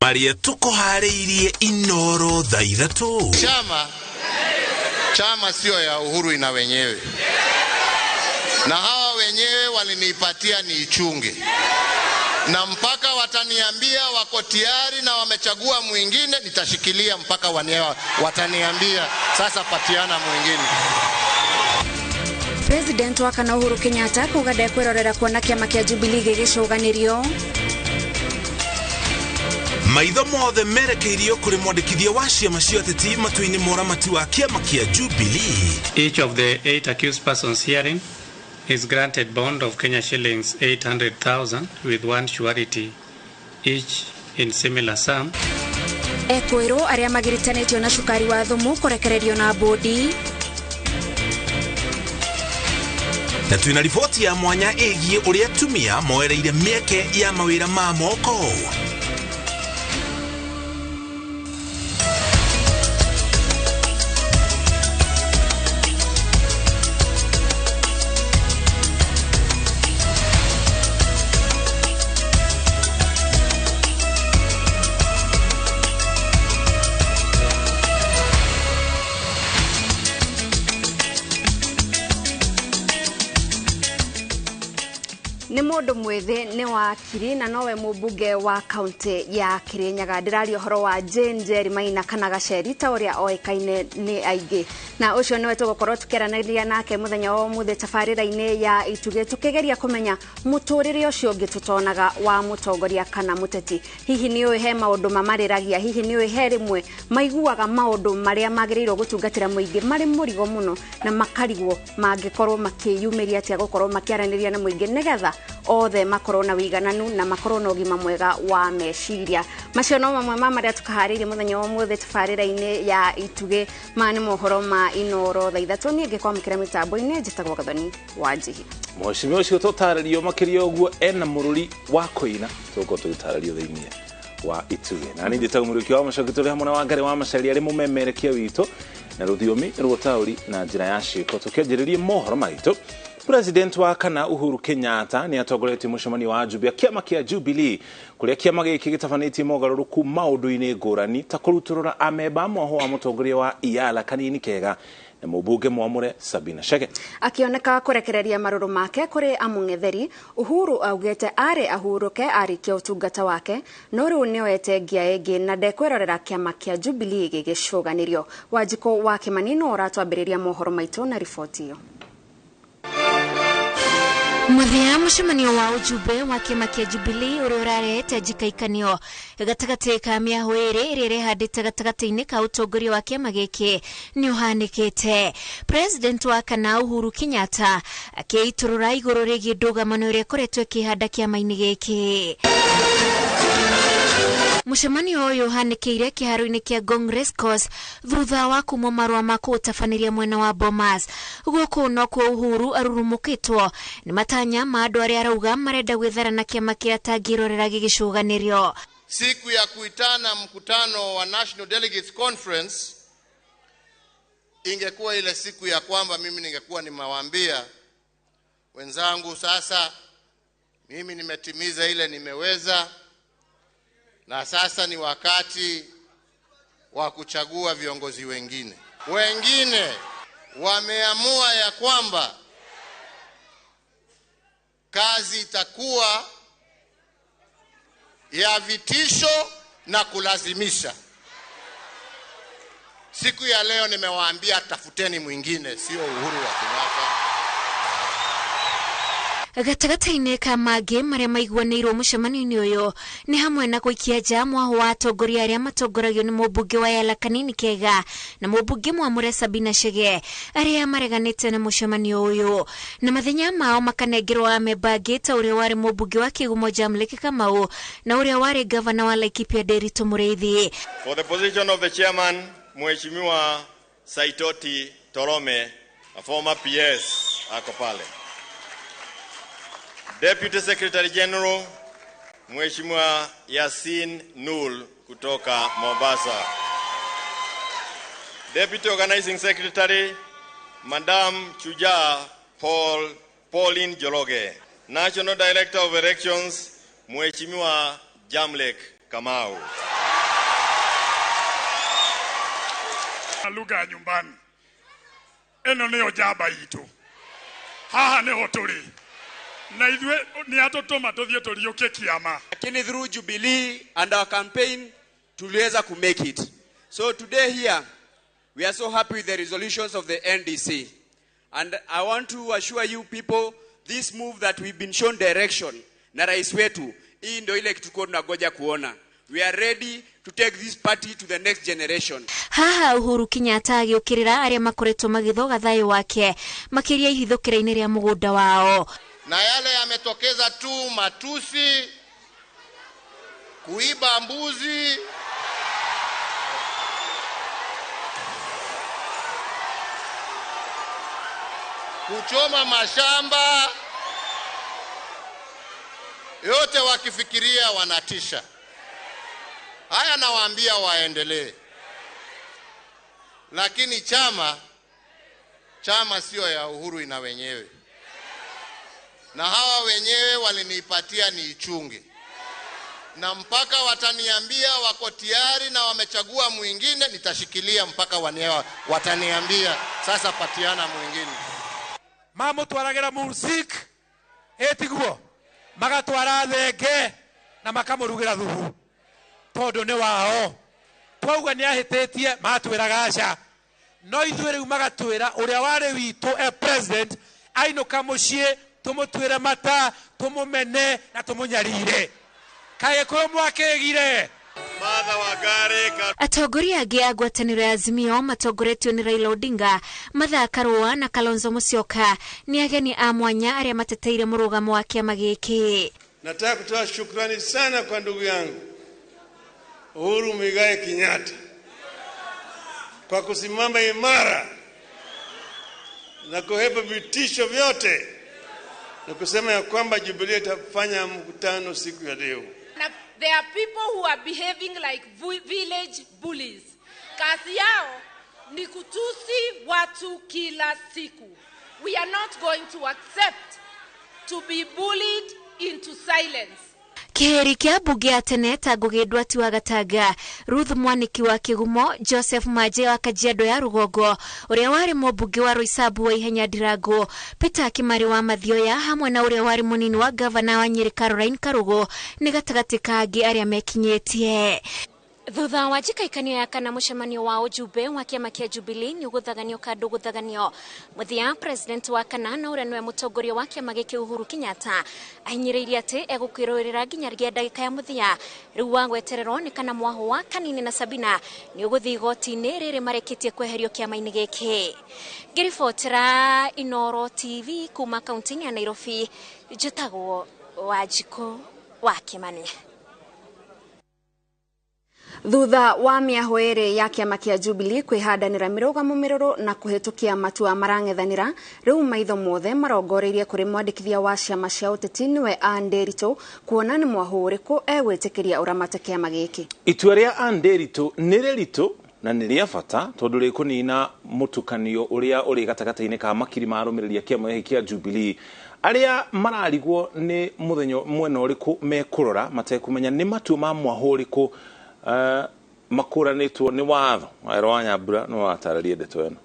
Maria tukuharĩirie Inoro thaa ithatũ. Chama sio ya Uhuru, ina wenyewe, na hawa wenyewe walinipatia niichunge, na mpaka wataniambia wako tayari na wamechagua mwingine, nitashikilia mpaka wataniambia sasa patiana mwingine. President wa kana Uhuru Kenyatta kuga ndekwirorera kuona kiama kia Jubilee gĩgĩcũganĩrio. Maitho mothe merekeirio kũrĩ mwandĩkithia wa ciama cia ũteti matua-inĩ moramati wa kĩama kĩa Jubilee. Each of the 8 accused persons hearing is granted bond of Kenya shillings 800,000 with one surety each in similar sum. Ekwĩrwo arĩa magiritanĩtio na cukari wa thumu kũrekererio na bodi. Na twina riboti ya mwanya ĩgiĩ ũrĩa atumia moereire mĩeke ya mawĩra ma moko. Nĩ mũndũ mwĩthĩ nĩ wakiri na nowe mũmbunge wa kaunti ya Kirinyaga. Ndĩraria ũhoro wa Jane Njeri Maina kana Gaceri ta ũrĩa oĩkaine nĩ aingĩ, na ũcio nĩwe tũgũkorwo tũkĩaranĩria nake mũthenya wa ũmũthĩ tabarĩra-inĩ ya Itugĩ, tũkĩgeria kũmenya mũtũrĩre ũcio ũngĩ tũtonaga wa mũtongoria kana mũteti. Hihi nĩ ũĩ he maũndũ mamarĩragia? Hihi nĩ ũĩ he rĩmwe maiguaga maũndũ marĩa magĩrĩirwo gũtungatĩra mũingĩ marĩ mũrigo mũno na makarigwo mangĩkorwo makĩyumĩria atĩa gũkorwo makĩaranĩria na mũingĩ nĩgetha othe makorwo na wigananu na makorwo na ũgima mwega wa meciria. Macio no mamwe ma marĩa tũkaharĩirie mũthenya wa ũmũthĩ tabarĩra-inĩ ya Itugĩ. Maya nĩ mohoro ma Inoro thaa ithatũ. Niĩ ngĩkwamũkĩra mĩtambo-inĩ njĩtagwo Gathoni wa Njihi. Mheshimiwa ũcio tũtarĩrio makĩria ũguo ena mũrũri wa kũina tũgũkorwo tũgĩtarĩrio thĩinĩ wa Itugĩ. Na niĩ njĩtagwo Mũriũki wa Macoki, tũrĩ hamwe na Wangari wa Macharia arĩ mũmemerekia witũ na rũthiomi rwa ũtaũri na njĩra ya ciĩko. Tũkĩanjĩrĩrie mohoro maitũ, President wa kana Uhuru Kenyatta nĩ atongoretie mũcemanio wa ajumbe a kĩama kĩa Jubilee kũrĩa kĩama gĩkĩ gĩtabanĩtie mogarũrũku maũndũ-inĩ ngũrani ta kũrutũrũra amemba mwaho wa mũtongoria wa Iala Kanini Kega na mũmbunge mwamũre Sabina Chege. Akĩoneka kũrekereria marũrũ make kũrĩ amũng'etheri, Uhuru augĩte arĩ ahurũke arĩkia ũtungata wake, no rĩu nĩoete ngia ĩngĩ na ndekwĩrorera kĩama kĩa Jubilee gĩgĩcũganĩrio. Wanjikũ wa Kĩmani no ũratwambĩrĩria mohoro maitũ na riboti ĩyo. Mũthia mũcemanio wa ujumbe wa kĩama kĩa Jubilee ũrĩa ũrarehete njikaikanio gatagatĩ ka mĩahũ ĩrĩ ĩrĩa ĩrehandĩte gatagatĩ-inĩ ka ũtongoria wa kĩama gĩkĩ nĩ ũhanĩkĩte. President wa kana Uhuru Kenyatta akĩitũrũra igũrũ rĩgiĩ ndũgamano ĩrĩa ĩkoretwo ĩkĩhanda kĩama-inĩ gĩkĩ. Mũcemanio ũyũ ũhanĩkĩire kĩharo-inĩ kĩa Ngong Racecourse thutha wa kumwo marũa ma kũũtabanĩria mwena wa Bomas. Gũkũ nokuo Uhuru arurumũkĩtwo nĩ matanya ma andũ arĩa arauga marenda gwĩthara na kĩama kĩrĩa atangĩrorera gĩgĩcũganĩrio. Siku ya kuitana mkutano wa National Delegates Conference ingekuwa ile siku ya kwamba mimi ningekuwa nimewaambia wenzangu, sasa mimi nimetimiza ile nimeweza, na sasa ni wakati wa kuchagua viongozi wengine. Wengine wameamua ya kwamba kazi itakuwa ya vitisho na kulazimisha. Siku ya leo nimewaambia tafuteni mwingine, sio Uhuru wa Kenyatta. Gatagatĩ-inĩ ka mangĩ marĩa maiguanĩirwo mũcemanio-inĩ ũyũ nĩ hamwe na gũikia nja mwaho wa atongoria arĩa matongoragio nĩ mũmbunge wa Yala Kanini Kega na mũmbunge mwamũre Sabina Chege arĩa mareganĩte na mũcemanio ũyũ, na mathenya mao makanengerwo amemba angĩ ta ũrĩa warĩ mũmbunge wa Kĩgumo Jamlek Kamau na ũrĩa warĩ gavana wa Laikipia Nderitu Mũrĩithi. For the position of the chairman, Mheshimiwa Saitoti Torome, a former PS, ako pale. Deputy Secretary General, Mheshimiwa Yasin Nul kutoka Mombasa. Deputy Organizing Secretary, Madam Chuja Pauline Joroge. National Director of Elections, Mheshimiwa Jamlek Kamau. Lugha ya nyumbani ĩno nĩyo njamba itũ, haha nĩho tũrĩ na ithuĩ nĩ atũtũma tũthiĩ tũriũkie kĩama. Lakini through Jubilee and our campaign tuliweza ku make it. So today here we are so happy with the resolutions of the NDC. And I want to assure you people, this move that we've been shown direction na rais wetu, hii ndio ile kitu tulikuwa tunangoja kuona. We are ready to take this party to the next generation. Haha Uhuru Kenyatta agĩũkĩrĩra arĩa makoretwo magĩthoga thayũ wake makĩria ihithũkĩra-inĩ rĩa mũgũnda wao. Na yale yametokeza tu matusi, kuiba mbuzi, kuchoma mashamba, yote wakifikiria wanatisha. Haya nawaambia waendelee, lakini chama sio ya Uhuru, ina wenyewe, na hawa wenyewe walinipatia niichunge, na mpaka wataniambia wako tayari na wamechagua mwingine, nitashikilia mpaka wataniambia sasa patiana mwingine. Mamutwaragĩra mursik ĩtiguo magatwara thenge na makamũrugĩra thubu tondũ nĩ wao. Twauga nĩ ahĩtĩtie matwĩraga aca, no ithuĩ rĩu magatwĩra ũrĩa warĩ witũ e president ainũka mũciĩ tũmũtuĩre mata, tũmũmene na tũmũnyarire. Kaĩ Gĩkũyũ mwakĩgire. Atongoria angĩ a ngwatanĩro ya Azimio matongoretio nĩ Raila Odinga, Martha Karua na Kalonzo Musyoka nĩ ageni a mwanya arĩa mateteire mũrũgamo wa kĩama gĩkĩ. Nataka kutoa shukrani sana kwa ndugu yangu Uhuru Muigai Kenyatta kwa kusimama imara na kuhepa vitisho vyote na kusema ya kwamba Jubilee itafanya mkutano siku ya leo. There are people who are behaving like village bullies. Kazi yao ni kutusi watu kila siku. We are not going to accept to be bullied into silence. Kĩhĩri kĩa mbunge ya tene ta Ngugi Ndwati wa Gatanga, Ruth Mwaniki wa Kĩgumo, Joseph Maje wa Kajiado ya Rũgongo, ũrĩa warĩ mũmbunge wa Roysambu wa Ihenya Ndirango, Peter Kimari wa Mathioya hamwe na ũrĩa warĩ mũnini wa gavana wa Nyĩrĩ Caroline Karugo nĩ gatagatĩ ka angĩ arĩa mekinyĩtie. Thutha wa njikaikanio ya kana mũcemanio wa ũjumbe wa kĩama kĩa Jubilee nĩ ũgũthaganio ka ndũgũthaganio. Mũthia president wa kana na ũrĩa nĩwe mũtongoria wa kĩama gĩkĩ Uhuru Kenyatta ahinyĩrĩirie atĩ egũkwĩrũĩrĩra nginyagia ndagĩka ya mũthia. Rĩu wa gwetererwo nĩ kana mwaho wa Kanini na Sabina nĩ ũgũthiĩ igoti-inĩ rĩrĩ marĩkĩtie kweherio kĩama-inĩ gĩkĩ. Ngĩribotera Inooro TV kuma kaunti-inĩ ya Nairobi, njĩtagwo Wanjikũ wa Kĩmani. Thutha wa mĩaho ĩrĩ ya kĩama kĩa Jubilee kwĩhandanĩra mĩrũgamo mĩrũrũ na kũhĩtũkia matua marang'ethanĩra, rĩu maitho mothe marongoreirie kũrĩ mwandĩkithia wa ciama cia ũteti nĩwe Ann Nderitu kuona nĩ mwaho ũrĩkũ egwĩtĩkĩria ũramate kĩama gĩkĩ. Itua rĩa Ann Nderitu nĩ rĩritũ na nĩ rĩa bata tondũ rĩkũnina mũtukanio ũrĩa ũrĩ gatagatĩ-inĩ ka makiri ma arũmĩrĩri a kĩama gĩkĩ kĩa Jubilee arĩa mararigwo nĩ mũthenya mwena ũrĩkũ mekũrora matekũmenya nĩ matua ma mwaho ũrĩkũ makũranĩtwo nĩ watho. Waero wa Nyambura no watarĩrie ndeto ĩno.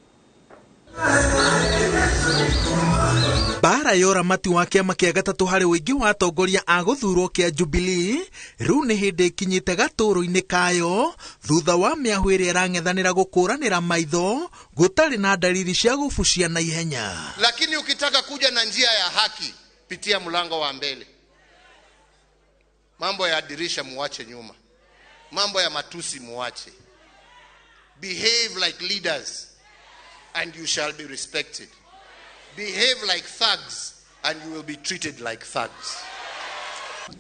Mbara ya ũramati wa kĩama kĩa gatatũ harĩ ũingĩ wa atongoria a gũthurwo kĩa Jubilee rĩu nĩ hĩndĩ ĩkinyĩte gatũrũ-inĩ kayo thutha wa mĩahu ĩrĩa ĩrang'ethanĩra gũkũranĩra maitho gũtarĩ na dalili cia gũbucia na ihenya. Lakini ukitaka kuja na njia ya haki, pitia mlango wa mbele. Mambo ya dirisha muache nyuma. Mambo ya matusi muache. Behave like leaders and you shall be respected. Behave like thugs and you will be treated like thugs.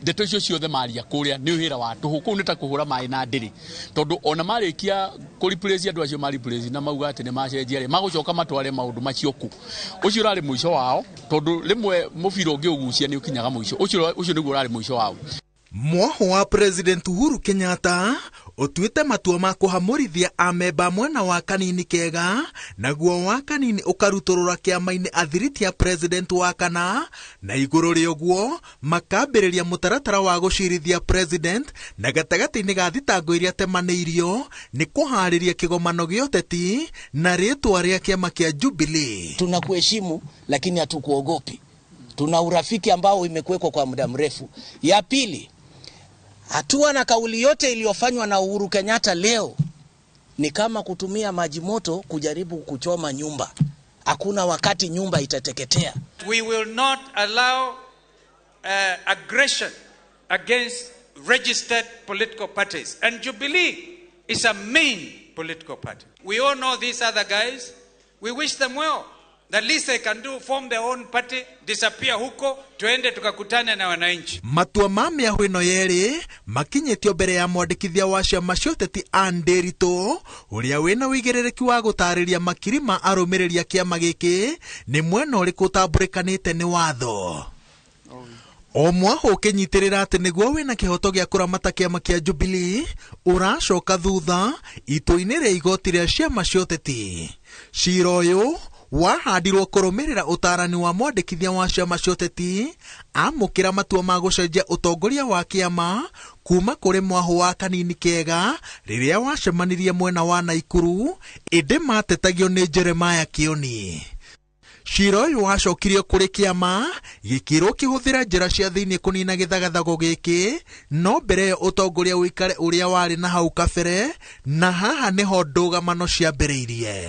Ndeto icio ciothe maria kuria ni wira wa tuhu kuu ni ta kuhura mai na ndiri tondu ona marikia ku replace andu acio ma replace na mauga ati ni macenjia ri magucoka matware maundu macio ku ucio urari muico wao tondu rimwe mubira ungi ugucia ni ukinyaga muico ucio niguo urari muico wao. Mwaho wa President Uhuru Kenyatta ũtuĩte matua ma kũhamũrithia amemba mwena wa Kanini Kega, naguo wa Kanini ũkarutũrũra kĩama-inĩ athiriti a President wa kana, na igũrũ rĩa ũguo makambĩrĩria mũtaratara wa gũcirithia President, na gatagatĩ-inĩ ga thitango iria temanĩirio nĩ kũharĩria kĩgomano gĩa ũteti na rĩtwa rĩa kĩama kĩa Jubilee. Tunakuheshimu lakini hatukuogopi. Tuna urafiki ambao imekuwekwa kwa muda mrefu. Ya pili, hatua na kauli yote iliyofanywa na Uhuru Kenyatta leo ni kama kutumia maji moto kujaribu kuchoma nyumba. Hakuna wakati nyumba itateketea. We will not allow aggression against registered political parties. And Jubilee is a main political party. We all know these other guys. We wish them well. The least they can do, form their own party, disappear huko, tuende tukakutane na wananchi. Matua ma mĩahũ ĩno yerĩ makinyĩtio mbere ya mwandĩkithia wa ciama cia ũteti Ann Nderitu, ũrĩa wĩna ũigĩrĩrĩki wa gũtarĩria makiri ma arũmĩrĩri a kĩama gĩkĩ nĩ mwena ũrĩkũ ũtambũrĩkanĩte nĩ watho. O mwahũ ũkĩnyitĩrĩra atĩ nĩguo wĩna kĩhoto gĩa kũramata kĩama kĩa Jubilee ũracoka thutha itua-inĩ rĩa igoti rĩa ciama cia ũteti. Cira ũyũ wahandirwo kũrũmĩrĩra ũtarani wa mwandĩkithia wa ciama cia ũteti amũkĩra matua ma gũcenjia ũtongoria wa kĩama kuma kũrĩ mwahũ wa Kanini Kega rĩrĩa wacemanirie mwena wa Naikuru, ĩndĩ matetagio nĩ Jeremiah Kioni. Cira ũyũ wacokirio kũrĩ kĩama gĩkĩrwo kĩhũthĩra njĩra cia thĩinĩ kũnina gĩthagathago gĩkĩ, no mbere ĩyo ũtongoria ũikare ũrĩa warĩ na hau kabere, na haha nĩho ndũgamano ciambĩrĩirie.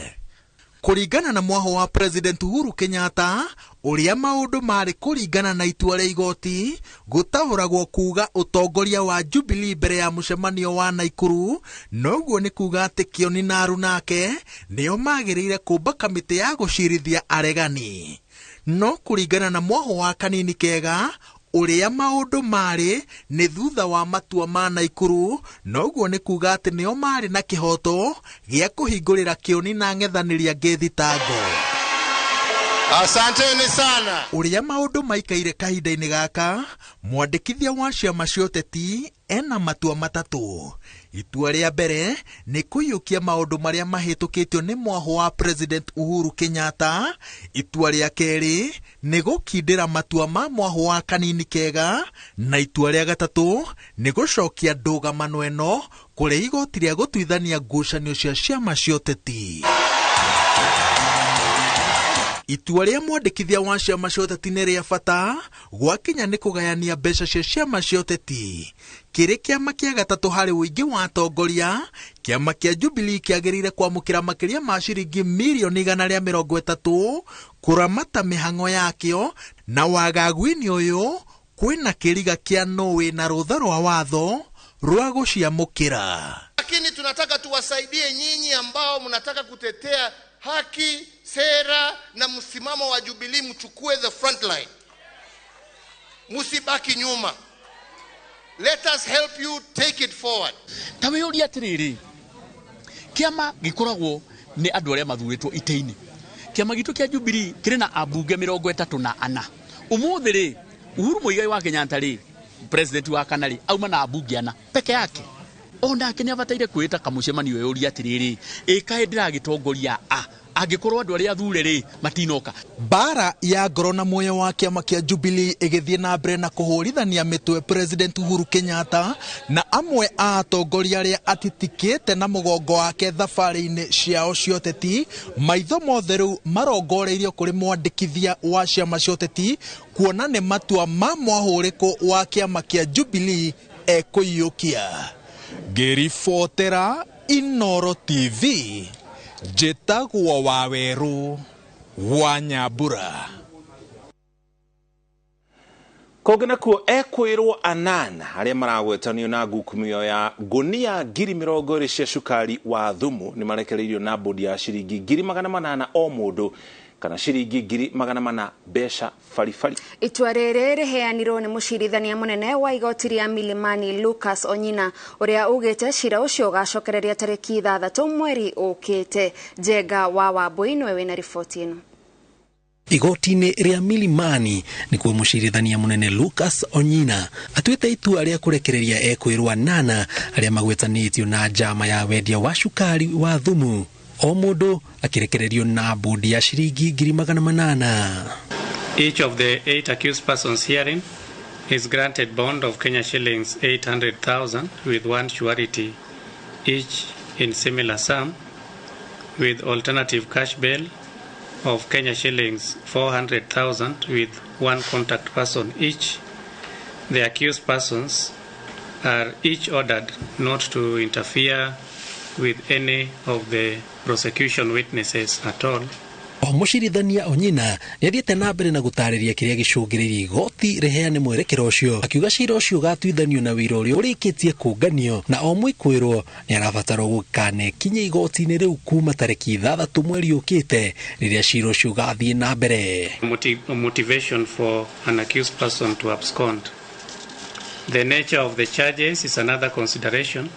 Kũringana na mwaho wa President Uhuru Kenyatta, ũrĩa maũndũ marĩ kũringana na itua rĩa igoti, gũtaũragwo kuuga ũtongoria wa Jubilee mbere ya mũcemanio wa Naikuru, noguo nĩ kuuga atĩ Kioni na arunake nĩo magĩrĩire kũmba kamĩtĩ ya gũcirithia aregani. No kũringana na mwaho wa Kanini Kega, ũrĩa maũndũ marĩ nĩ thutha wa matua ma Naikuru, noguo nĩ kuuga atĩ nĩo marĩ na kĩhoto gĩa kũhingũrĩra Kioni na ang'ethanĩri angĩ thitango. Asanteni sana. Ũrĩa maũndũ maikaire kahinda-inĩ gaka, mwandĩkithia wa ciama cia ũteti ena matua matatũ. Itua rĩa mbere nĩ kũiyũkia maũndũ marĩa mahĩtũkĩtio nĩ mwaho wa President Uhuru Kenyatta. Itua rĩa kerĩ nĩ gũkindĩra matua ma mwaho wa Kanini Kega, na itua rĩa gatatũ nĩ gũcokia ndũgamano ĩno kũrĩ igoti rĩa gũtuithania ngucanio cia ciama cia ũteti. Itua rĩa mwandĩkithia wa ciama cia ũteti nĩ rĩa bata gwakinya nĩ kũgayania mbeca cia ciama cia ũteti. Kĩrĩ kĩama kĩa gatatũ harĩ ũingĩ wa atongoria, kĩama kĩa Jubilee kĩagĩrĩire kwamũkĩra makĩria ma ciringi mirioni 130 kũramata mĩhang'o yakĩo, na wagagu-inĩ ũyũ kwĩna kĩriga kĩa nũĩ na rũtha rwa watho rwa gũciamũkĩra. Lakini tunataka tuwasaidie nyinyi ambao mnataka kutetea haki, sera na msimamo wa Jubilee, mchukue the front line. Musibaki nyuma. Let us help you take it forward. Ta wĩyũrie atĩrĩrĩ, kĩama gĩkoragwo nĩ andũ arĩa mathurĩtwo itĩ-inĩ. Kĩama gitũ kĩa Jubilee kĩrĩ na ambunge 34. Ũmũthĩ rĩ, Uhuru Muigai wa Kenyatta rĩ, president wa kana rĩ, auma na ambunge 4 peke yake. Onake nĩ abataire kwĩta kamũcemanio eyũrie atĩrĩrĩ, ĩ kaĩ ndĩragĩtongoria a angĩkorwo andũ arĩa athure rĩ matinoka. Bara ya ngoro na muoyo wa kĩama kĩa Jubilee ĩgĩthiĩ na mbere na kũhũrithania mĩtwe President Uhuru Kenyatta na amwe a atongoria arĩa atitikĩte na mũgongo wake thabarĩ-inĩ ciao cia ũteti. Maitho mothe rĩu marongoreirio kũrĩ mwandĩkithia wa ciama cia ũteti kuona nĩ matua ma mwahũrĩko wa kĩama kĩa Jubilee ekũiyũkia. Ngĩribotera Inooro TV, njĩtagwo Wawerũ wa Nyambura. Kũngĩ nakuo ekwĩrwo anana arĩa maragwetanio na ngukumio ya ngunia 20,000 cia cukari wa thumu nĩ marekereirio na bodi ya ciringi 800,000 o mũndũ kana ciringi 400,000 mbeca baribari. Itua rĩrĩ rĩheanirwo nĩ mũcirithania mũnene wa igoti rĩa Milimani Lucas Onyina, ũrĩa ugĩte cira ũcio ũgacokereria tarĩki 6 mweri ũkĩte. Njenga wa Wambui nĩwe wĩna riboti ĩno. Igoti-inĩ rĩa Milimani nĩkuo mũcirithania mũnene Lucas Onyina atuĩte itua rĩa kũrekereria ekwĩrwo 8 arĩa magwetanĩtio na njama ya wendia wa cukari wa thumu, o mũndũ akĩrekererio na bodi ya ciringi 800,000. Each of the 8 accused persons herein is granted bond of Kenya shillings 800,000 with one surety each in similar sum, with alternative cash bail of Kenya shillings 400,000 with one contact person each. The accused persons are each ordered not to interfere with any of the prosecution witnesses at all. O mũcirithania Onyina nĩathiĩte na mbere na gũtarĩria kĩrĩa gĩcũngĩrĩirie igoti rĩheane mwerekero ũcio, akiuga cira ũcio ũgatuithanio na wĩira ũrĩa ũrĩkĩtie kũnganio, na o mwĩkwĩrwo nĩarabatarwo gũkanekinyia igoti-inĩ rĩu kuma tarĩki 6 mweri ũkĩte rĩrĩa cira ũcio ũgathiĩ na mbere. Motivation for an accused person to abscond. The nature of the charges is another consideration,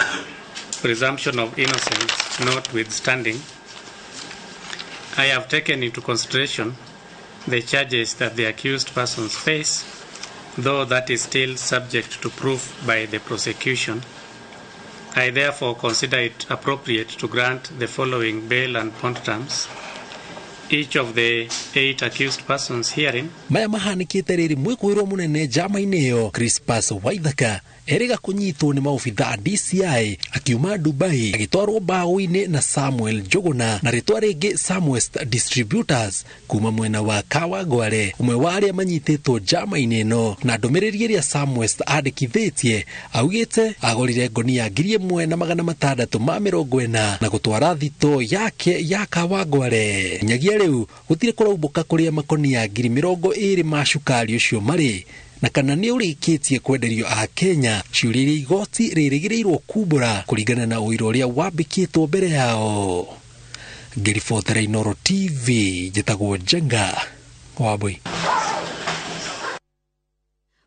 presumption of innocence notwithstanding. I have taken into consideration the charges that the accused persons face, though that is still subject to proof by the prosecution. I therefore consider it appropriate to grant the following bail and bond terms. Each of the 8 accused persons herein. Maya mahanĩkĩte rĩrĩ mwĩkũĩrwo mũnene njama-inĩ ĩyo Crispus Waithaka erĩga kũnyitwo nĩ maobitha DCI akiuma Dubai agĩtwarwo mbaũ-inĩ na Samuel Njuguna na rĩtwa rĩngĩ Samwest Distributors kuma mwena wa Kawangware, ũmwe wa arĩa manyitĩtwo njama-inĩ ĩno. Na ndũmĩrĩri ĩrĩa Samwest andĩkithĩtie augĩte agũrire ngonia 1640 na gũtwara thito yake ya Kawangware. Nyagia rĩu gũtirĩ kũraumbũka kũrĩa makonia 20,000 ma cukari ũcio marĩ na kana nĩ ũrĩkĩtie kwenderio a Kenya. Ciũria iria igoti rĩrĩgĩrĩirwo kumbũra kũringana na ũira ũrĩa wambĩkĩtwo mbere yao. Ngĩribotera Inooro TV, njĩtagwo Njenga Wambui.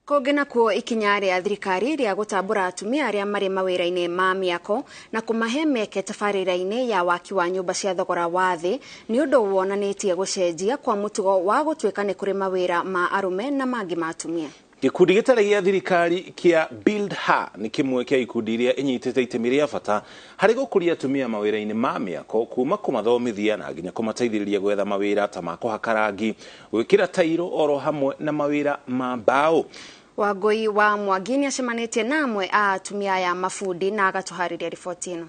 Kũngĩ nakuo ikinya rĩa thirikari rĩa gũtambũra atumia arĩa marĩ mawĩra-inĩ ma mĩako na kũmahe mĩeke tabarĩra-inĩ ya waki wa nyũmba cia thogora wa thĩ nĩ ũndũ wonanĩtie gũcenjia kwa mũtugo wa gũtuĩka nĩ kũrĩ mawĩra ma arũme na mangĩ ma atumia. Gĩkundi gĩtarĩ gĩa thirikari kĩa Build Her nĩ kĩmwe kĩa ikundi iria inyitĩte itemi rĩa bata harĩ gũkũria atumia mawĩra-inĩ ma mĩako, kuma kũmathomithia na nginya kũmateithĩrĩria gwetha mawĩra ta ma kũhaka rangi, gwĩkĩra tairo oro hamwe na mawĩra ma mbaũ. Wangũi wa Mwangi nĩacemanĩtie na amwe a atumia aya mabundi na agatũharĩria riboti ĩno.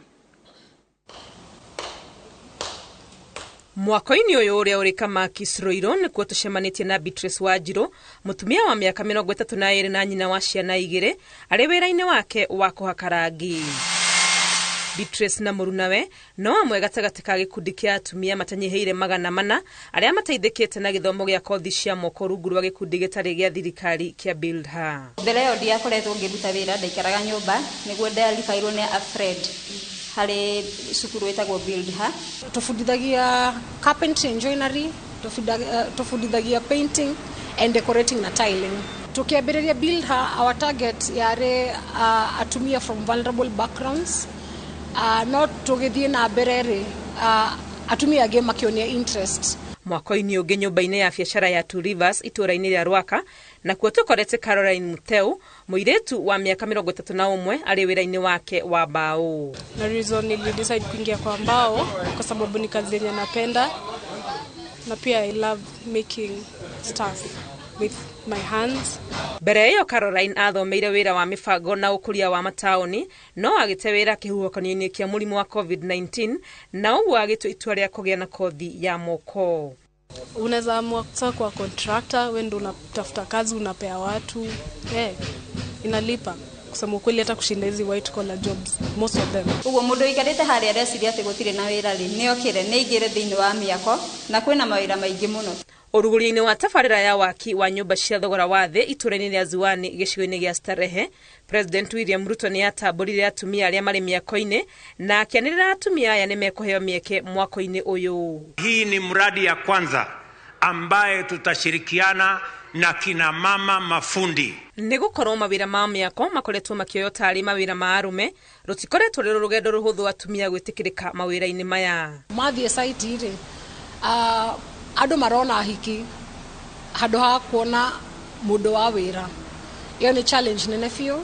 Mwako-inĩ ũyũ ũrĩa ũrĩ Kamakis Ruiru nĩkuo tũcemanĩtie na Beatrice Wanjiru, mũtumia wa mĩaka 32 na nyina wa ciana 2, arĩ wĩra-inĩ wake wa kũhaka rangi. Beatrice na mũrunawe no amwe gatagatĩ ka gĩkundi kĩa atumia matanyihĩire 400 arĩa mateithĩkĩte na gĩthomo gĩa kothi cia moko rungu rwa gĩkundi gĩtarĩ gĩa thirikari kĩa Build Her. Mbere ĩyo ndiakoretwo ngĩruta wĩra, ndaikaraga nyũmba, nĩguo ndaribairwo nĩ a friend harĩ cukuru ĩtagwo Build Her. Tũbundithagia carpentry and joinery, tũbundithagia painting and decorating na tiling. Tukiambĩrĩria Build Her, our target yarĩ atumia from vulnerable backgrounds. No tũgĩthiĩ na mbere rĩ, atumia angĩ makĩonia interest. Mwako-inĩ ũngĩ nyũmba-inĩ ya biacara ya Two Rivers itũũra-inĩ rĩa Rwaka, nakuo tũkorete Caroline Muteu, mũirĩtu wa mĩaka 31 arĩ wĩra-inĩ wake wa mbaũ. Na reason nili decide kuingia kwa mbao kwa sababu ni kazi yenye napenda, na pia I love making stuff with my hands. Mbere ĩyo Caroline athomeire wĩra wa mĩbango na ũkũria wa mataũni, no agĩte wĩra kĩhuhũkanio-inĩ kĩa mũrimũ wa COVID-19 na ũguo agĩtua itua rĩa kũgĩa na kothi ya moko. Unaweza amua sasa kwa contractor, wewe ndio unatafuta kazi unapea watu. Inalipa kusema ukweli hata kushinda hizi white collar jobs, most of them. Uguo mundu ikarite haria areciria ati gutire na wira ri ni okire ni aingire thiini wa miako na kwina mawira maingi muno. Ũrugũria-inĩ wa tabarĩra ya waki wa nyũmba cia thogora wa thĩ itũũra-inĩ rĩa Ziwani gĩcigo-inĩ gĩa Starehe, President William Ruto nĩ atambũrire atumia arĩa marĩ mĩako-inĩ na akĩanĩrĩra atumia aya nĩ mekũheo mĩeke mwako-inĩ ũyũ. Hii ni mradi ya kwanza ambaye tutashirikiana na kina mama mafundi. Nĩ gũkorwo mawĩra ma mĩako makoretwo makĩoywo tarĩ mawĩra ma arũme, rũtikoretwo rũrĩ rũgendo rũhũthũ atumia gwĩtĩkĩrĩka mawĩra-inĩ maya. Mathiĩ site rĩ, andũ marona hiki Handũ ha kuona mũndũ wa wĩra. Ĩyo nĩ challenge nene biũ.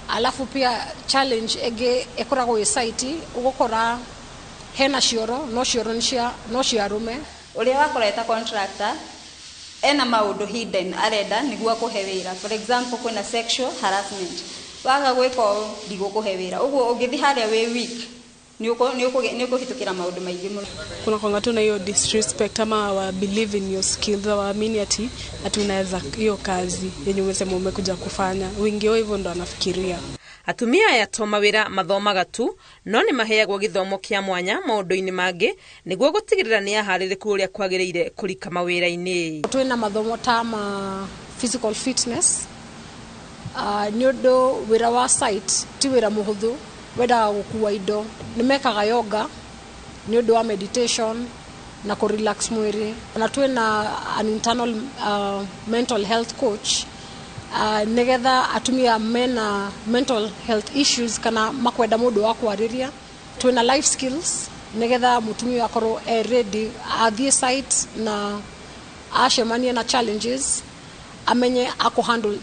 Alafu pia challenge ĩngĩ ĩkoragwo ĩ site, ũgũkora hena cioro no cioro nĩ cia no cia arũme. Ũrĩa wakora eta contractor ena maũndũ hidden arenda nĩguo akũhe wĩra. For example, kwĩna sexual harassment, waga gwĩka ũũ ndigũkũhe wĩra. Ũguo ũngĩthiĩ harĩa wĩ weak, nĩ ũkũhĩtũkĩra maũndũ maingĩ mũno. Kuna kwanga tu na hiyo disrespect ama hawa believe in your skills, hawaamini ati unaweza hiyo kazi yenye umesema umekuja kufanya. Wengi wao hivyo ndo wanafikiria. Atumia aya to mawĩra mathomaga tu no nĩ maheagwo gĩthomo kĩa mwanya maũndũ-inĩ mangĩ nĩguo gũtigĩrĩra nĩ aharĩrĩku ũrĩa kwagĩrĩire kũrika mawĩra-inĩ. Twĩna mathomo ta ma physical fitness, nĩ ũndũ wĩra wa site ti wĩra mũhũthũ, wendaga gũkua indo. Nĩ mekaga yoga nĩ ũndũ wa meditation na kũ relax mwĩrĩ. Na twĩna an internal mental health coach, nĩgetha atumia mena mental health issues kana makwenda mũndũ wa kwarĩria. Twĩna life skills nĩgetha mũtumia akorwo e ready athiĩ site na acemanie na challenges, amenye akũ handle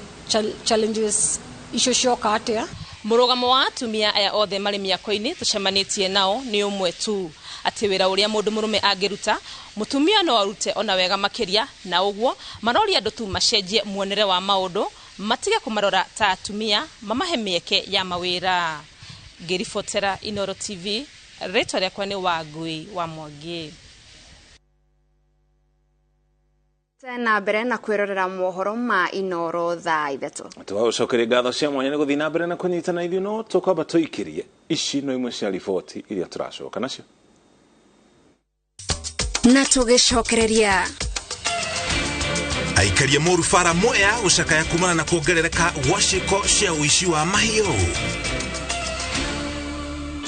challenges icio cioka atĩa. Mũrũgamo wa atumia aya othe marĩ mĩako-inĩ tũcemanĩtie nao nĩ ũmwe tu, atĩ wĩra ũrĩa mũndũ mũrũme angĩruta mũtumia no arute ona wega makĩria, na ũguo maroria andũ tu macenjie muonere wa maũndũ, matige kũmarora ta atumia, mamahe mĩeke ya mawĩra. Ngĩribotera Inooro TV, rĩtwa rĩakwa nĩ Wangui wa Mwangi. Na mbere na kwirorera mohoro ma Inooro thaa 3. Tũgagũcokeria ngatho cia mwanya nĩ gũthiĩ na mbere na kũnyitana ithuĩ, no tũkwamba tũikĩrie ici no imwe cia riboti iria tũracoka nacio. Na tũgĩcokereria aikaria moru bara Mwea gũcakaya kumana na kuongerereka gwa ciĩko cia ũici wa mahiũ.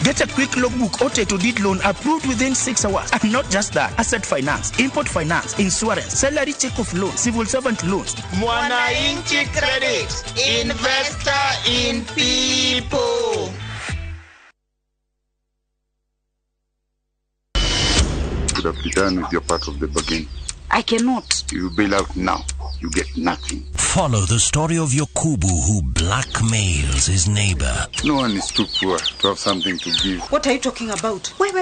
Get a quick logbook or title deed loan approved within 6 hours. And not just that, asset finance, import finance, insurance, salary check-off loan, civil servant loans. Mwananchi Credit, investor in people. Could have done with your part of the bargain. I cannot. You bail out now, you get nothing. Follow the story of Yokubu, who blackmails his neighbor. No one is too poor to have something to give. What are you talking about? Wait,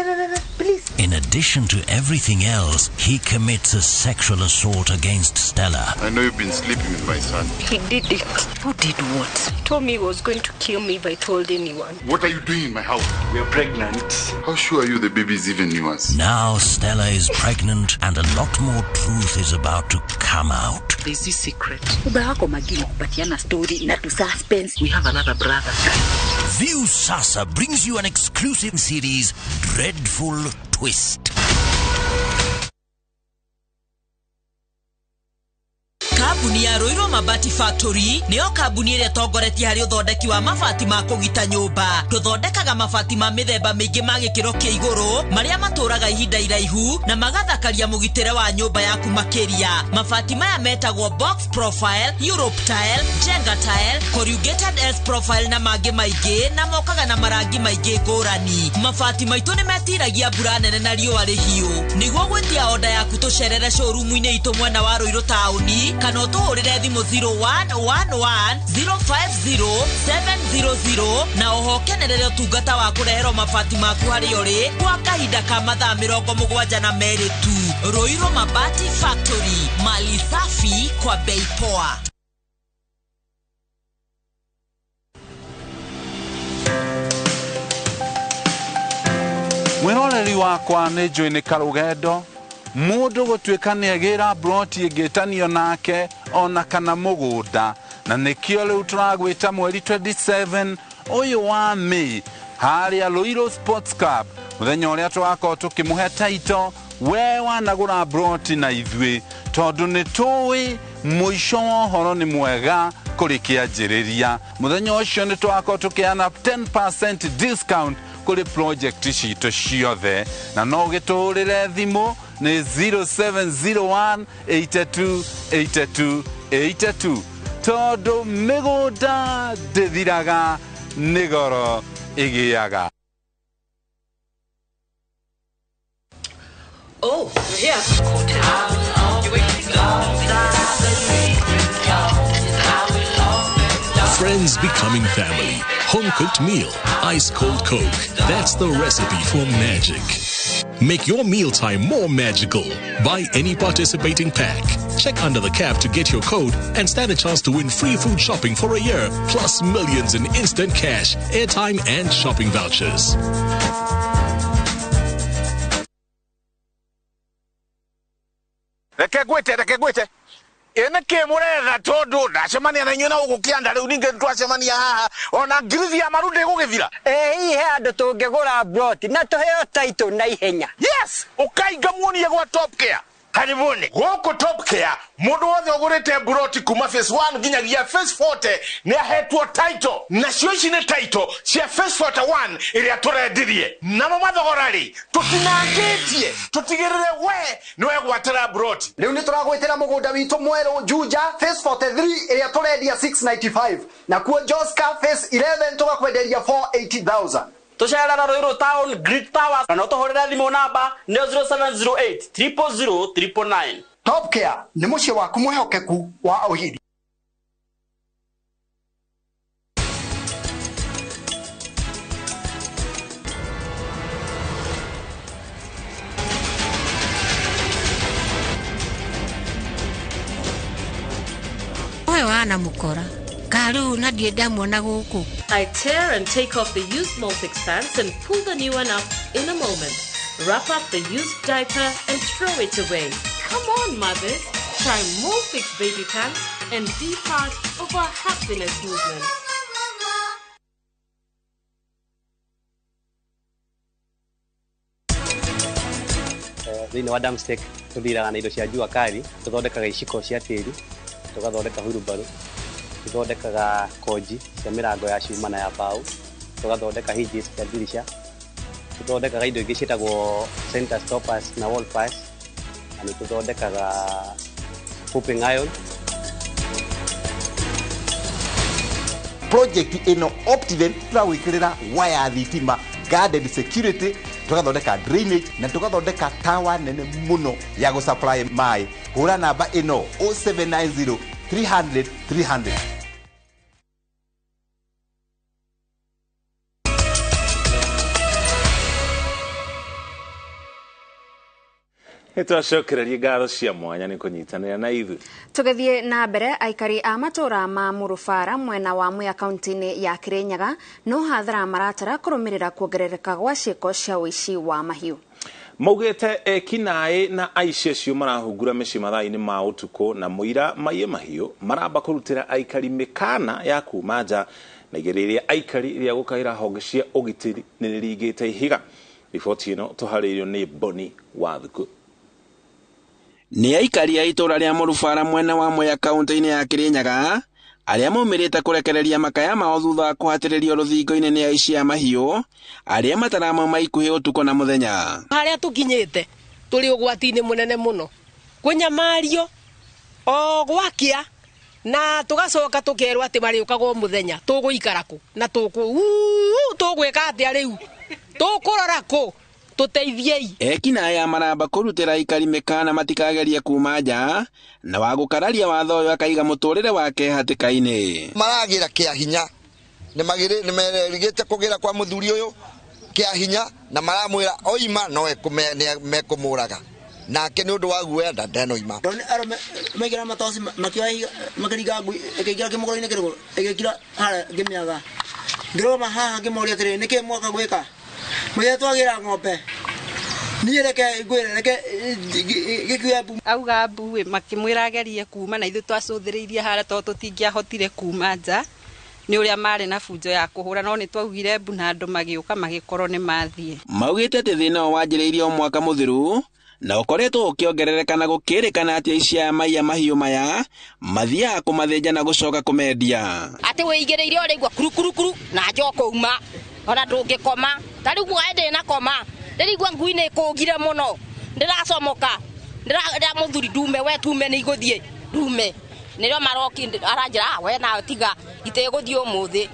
please. In addition to everything else, he commits a sexual assault against Stella. I know you've been sleeping with my son. He did it. Who did what? He told me he was going to kill me if I told anyone. What are you doing in my house? We are pregnant. How sure are you the baby is even yours? Now Stella is pregnant and a lot more truth is about to come out. There's this secret. Story na suspense. We have another brother. View Sasa brings you an exclusive series, Dreadful Twist. Kambuni ya Ruiru Mabati Factory nĩyo kambuni ĩrĩa ĩtongoretie harĩ ũthondeki wa mabati ma kũgita nyũmba. Tũthondekaga mabati ma mĩthemba mĩingĩ ma gĩkĩro kĩa igũrũ marĩa matũraga ihinda iraihu na magathakaria mũgitĩre wa nyũmba yaku makĩria. Mabati maya metagwo box profile, Europe tile, Jenga tile, corrugated S profile na mangĩ maingĩ, na mokaga na marangi maingĩ ngũrani. Mabati maitũ nĩ metiragia mbura nene na riũa rĩhiũ. Nĩguo gwĩtia oda yaku tũcerere showroom-inĩ itũ mwena wa Ruiru taũni kana ũtũhũrĩre thimũ 0111 050 700 na oho kenerere ũtungata wa kũreherwo mabati maku harĩa ũrĩ kwa kahinda ka mathaa 72 tu. Ruiru Mabati Factory, mali safi kwa bei poa. Mwĩroreri wakwa nĩ njũĩ nĩ karũgendo mũndũ gũtuĩka nĩ agĩra broti ĩngĩtanio nake ona kana mũgũnda, na nĩkĩo rĩu tũragwĩta mweri 27 ũyũ wa May harĩa Ruiru Sports Club, mũthenya ũrĩa tũgakorwo tũkĩmũhe taito we wanagũra broti na ithuĩ, tondũ nĩ tũĩ mũico wa ũhoro nĩ mwega kũrĩ kĩanjĩrĩria. Mũthenya ũcio nĩ tũgakorwo tũkĩheana 10% discount kũrĩ project citũ ciothe, na no ũgĩtũhũrĩre thimũ nĩ 0701 82 82 82, tondũ mĩgũnda ndĩthiraga nĩ goro ĩgĩaga. Oh, you're here. You waiting? Friends becoming family, home cooked meal, ice cold Coke. That's the recipe for magic. Make your mealtime more magical. Buy any participating pack. Check under the cap to get your code and stand a chance to win free food shopping for a year, plus millions in instant cash, airtime, and shopping vouchers. Reke ngwĩte, reke ngwĩte. Ĩ nĩkĩ mũretha tondũ ndacemania na inyuĩ na gũkũ kĩanda rĩu ningĩ twacemania haha ona ngirithi ya maru ndĩgũgĩthira. Ĩ hihi he handũ tũngĩgũra mburoti na tũheo taitũ na ihenya? Yes, ũkainga muonie gwa Top Care. Karibuni gũkũ Top Care, mũndũ wothe ũgũrĩte mburoti kuma phase 1 nginyagia phase 40 nĩ ahetwo title, nacio ici nĩ title cia phase 41 ĩrĩa tũrendirie. Namo mathogora rĩ tũtinangĩtie, tũtigĩrĩre we nĩ wegwatĩra mburoti. Rĩu nĩ tũragwĩtĩra mũgũnda witũ mwerũ Juja phase 43 ĩrĩa tũrendia 695, nakuo Joska phase 11 tũgakwenderia 480,000. Tũcerera Ruiru Town Great Towers na no tũhũrĩre thimũ namba nĩ 0708 000 999. Top Care nĩ mũciĩ waku mwĩhokeku wa ũhiri. Ũyũ wana mũkora karĩu na ndiĩ ndamuona gũkũ. I tear and take off the used Molfix pants and pull the new one up in a moment. Wrap up the used diaper and throw it away. Come on, mothers. Try Molfix baby pants and be part of our happiness movement. Thĩinĩ wa Damstech tũthiraga na indo cia jua kali, tũthondekaga iciko cia tĩri, tũgathondeka hurubarũ, tũthondekaga konji cia mĩrango ya cuma na ya mbaũ, tũgathondeka hinges cia ndirisha, tũthondekaga indo ingĩ ciĩtagwo center stoppers na wall pass, na nĩ tũthondekaga hooping iron. Project ĩno Optiven tũragwĩkĩrĩra waya thitima, guarded security, tũgathondeka drainage na tũgathondeka tower nene mũno ya gũsupply maĩ. Hũra namba ĩno 0790 300 300. Nĩtwacokereria ngatho cia mwanya nĩ kũnyitanĩra na ithuĩ. Tũgĩthiĩ na mbere, aikari a matũra ma Mũrũbara mwena wa Mwea kaunti-inĩ ya Kĩrĩnyaga no hathara maratara kũrũmĩrĩra kuongerereka gwa ciĩko cia ũici wa mahiũ. Maugĩte ekinaĩ na aici acio marahungura mĩciĩ mathaa-inĩ ma ũtukũ na mũira maiye mahiũ maramba kũrutĩra aikari mĩkana ya kuma nja na igerio rĩa aikari rĩa gũkaĩra honge cia ũgitĩri nĩ rĩringĩte ihiga. Riboti ĩno tũharĩirio nĩ Boni Wathuku. Nĩ aikari a itũra rĩa Mũrubara mwena wa Mwea kaunti-inĩ ya Kĩrĩnyaga arĩa maumĩrĩte kũrekereria makaya mao thutha wa kũhatĩrĩrio rũthingo-inĩ nĩ aici a mahiũ arĩa mataramauma ikuhĩ ũtukũ na mũthenya. Harĩa tũkinyĩte tũrĩ ũgwati-inĩ mũnene mũno, kũnyamario o gwakia na tũgacoka tũkerwo atĩ marĩũkaga o mũthenya, tũgũikara kũ na tũgwĩka atĩa rĩu, tũkũrora kũ? Tũteithiei. Ekinaĩ aya maramba kũrutĩra aikari mĩkana matikagerie kuma nja na wa gũkararia watho ũyũ akaiga mũtũrĩre wake hatĩka-inĩ. Maragĩra kĩa hinya, nĩmerĩgĩte kũgĩra kwa mũthuri ũyũ kĩa hinya na maramwĩra oima no mekũmũraga nake nĩ ũndũ wa guoya ndanoima. Arũme maigĩra matoci makĩoya makĩringa ngui ĩkĩingĩra kĩmũgũrũ-inĩ kĩrũgũ ĩgĩkira harĩa ngĩmĩaga ngĩrũgama haha ngĩmoria atĩrĩrĩ nĩkĩ mwaka gwĩka mũthenya twagĩra ng'ombe niĩ reke ngwĩre reke gĩkue mbu. Auga mbu makĩmwĩra agerie kuma na ithuĩ twacũthĩrĩirie harĩa tondũ tũtingĩahotire kuma nja nĩ ũrĩa marĩ na bunjo ya kũhũra, no nĩ twaugire mbu na andũ magĩũka magĩkorwo nĩ mathiĩ. Maugĩte atĩ thĩna ũyũ wanjĩrĩirie o mwaka mũthiru na ũkoretwo ũkĩongerereka na gũkĩrĩkana atĩ aici aya maiya mahiũ maya mathiaga kũmathĩnja na gũcoka kũmendia. Atĩ wĩigĩrĩire ũraigua kurukurukuru na nja ũkauma ona ndũngĩkoma ta rĩu mwaĩ ndĩnakoma ndĩraigua ngui nĩ ĩkũngire mũno ndĩracomoka ndĩra mũthuri ndume we tume nĩ igũthiĩ ndume nĩrĩo maroki aranjĩra we nawe tiga itegũthiĩ ũmũthĩ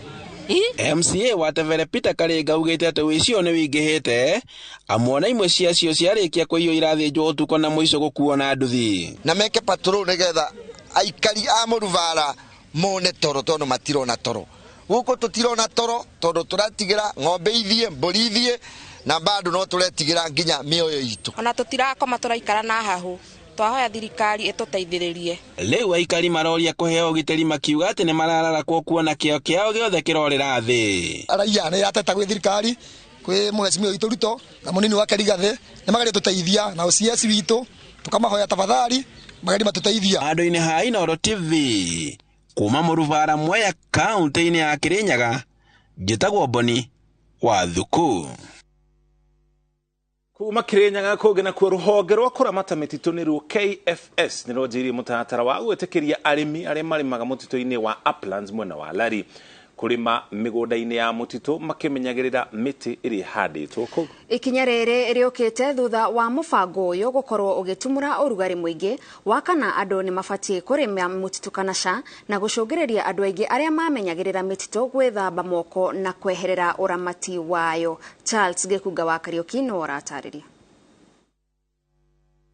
MCA wa Tebere Peter Karinga augĩte atĩ ũici ũyũ nĩ wĩingĩhĩte amu ona imwe ciacio ciarĩkia kũiywo irathĩnjwo ũtukũ na mũico gũkuo na nduthi. Na meke patrol nigetha aikari a Mũrubara mone toro tondu matirona toro. Guku tutirona toro tondu turatigira ng'ombe ithie, mburi ithie, na bado no turetigira nginya mioyo itu. Ona tutirakoma turaikara na hahu. Twahoya thirikari ituteithĩrĩrie. Rĩu aikari maroria kũheo ũgitĩri makiuga atĩ nĩ marararakwo kuona kĩo kĩao gĩothe kĩrorĩra thĩ. Raia nĩ yateta gwĩ thirikari, kwĩ mheshimiwa witũ Ruto na mũnini wake Rigathĩ, nĩ magerie tũteithia na OCS witũ tukamahoya tafadhali magerie matũteithia. Handũ-inĩ ha Inooro TV kuma Mũrubara Mwea kaunti-inĩ ya Kirinyaga, njĩtagwo Boni wa Thuku. Kuma Kirinyaga kũngĩ nakuo rũhonge rwa kũramata mĩtitũ nĩruo KFS nĩrwanjĩrĩirie mũtaratara wa gwĩtĩkĩria arĩmi arĩa marĩmaga mũtitũ-inĩ wa Uplands mwena wa Lari kũrĩma mĩgũnda-inĩ ya mũtitũ makĩmenyagĩrĩra mĩtĩ ĩrĩa ĩhandĩtwo kũu. Ikinya rĩrĩ rĩũkĩte thutha wa mũbango ũyũ gũkorwo ũgĩtumũra ũrugarĩ mũingĩ wa kana andũ nĩ mabatiĩ kũrĩma mũtitũ kana ca na gũcũngĩrĩria andũ aingĩ arĩa mamenyagĩrĩra mĩtitũ gwĩthamba moko na kweherera ũramati wayo. Charles Gĩkunga wa Kariũki nĩwe ũratarĩria.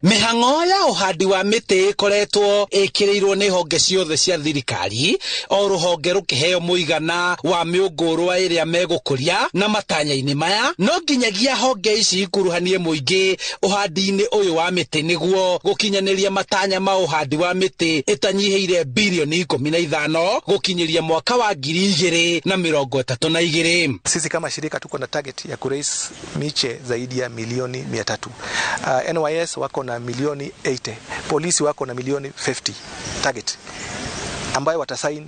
Mĩhang'o ya ũhandi wa mĩtĩ ĩkoretwo ĩkĩrĩirwo nĩ honge ciothe cia thirikari, o rũhonge rũkĩheo mũigana wa mĩũngũrwa ĩrĩa megũkũria na matanya-inĩ maya no nginyagia honge ici ikuruhanie mũingĩ ũhandi-inĩ ũyũ wa mĩtĩ nĩguo gũkinyanĩria matanya ma ũhandi wa mĩtĩ ĩtanyihĩire bilioni 15 gũkinyĩria mwaka wa 2032. Sisi kama shirika tuko na target ya kuraise miche zaidi ya milioni 300. NYS wako na milioni 80, polisi wako na milioni 50 target ambayo watasign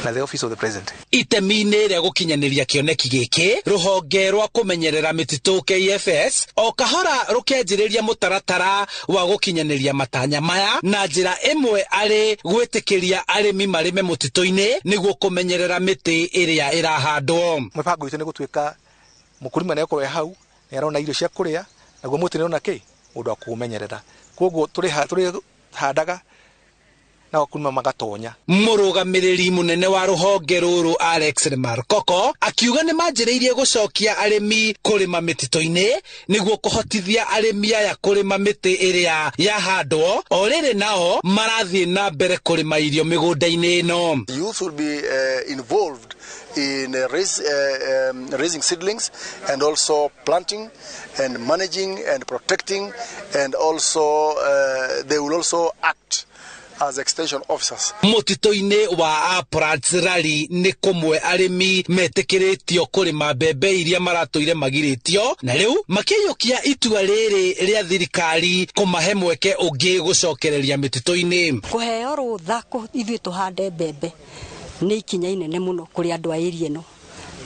na the office of the president. Itemi-inĩ rĩa gũkinyanĩria kĩoneki gĩkĩ, rũhonge rwa kũmenyerera mĩtitũ KFS o kahora rũkĩanjĩrĩria mũtaratara wa gũkinyanĩria matanya maya na njĩra ĩmwe arĩ gwĩtĩkĩria arĩmi marĩme mũtitũ-inĩ nĩguo kũmenyerera mĩtĩ ĩrĩa ĩrahandwo. Mĩbango itũ nĩ gũtuĩka mũkũrima nĩakorwo e hau nĩ arona irio cia kũrĩa naguo mũtĩ nĩona kĩ mũndũ wa kũũmenyerera, koguo tũrĩhandaga na wakulima magatonya. Mũrũgamĩrĩri mũnene wa rũhonge rũrũ Alex Markoko akiuga nĩ manjĩrĩirie gũcokia arĩmi kũrĩma mĩtitũ-inĩ nĩguo kũhotithia arĩmi aya kũrĩma mĩtĩ ĩrĩa yahandwo, o rĩrĩ nao marathiĩ na mbere kũrĩma irio mĩgũnda-inĩ ĩno. Youth will be involved in raising seedlings and also planting and managing and protecting, and also they will also act as extension officers. Mũtitũ-inĩ wa Uplands Rally nĩ kũmwe arĩmi metĩkĩrĩtio kũrĩma mbembe iria maratũire magirĩtio, na rĩu makĩiyũkia itua rĩrĩ rĩa thirikari kũmahe mweke ũngĩ gũcokereria mĩtitũ-inĩ. Kũheo rũtha ithuĩ tũhande mbembe nĩ ikinya inene mũno kũrĩ andũ a area ĩno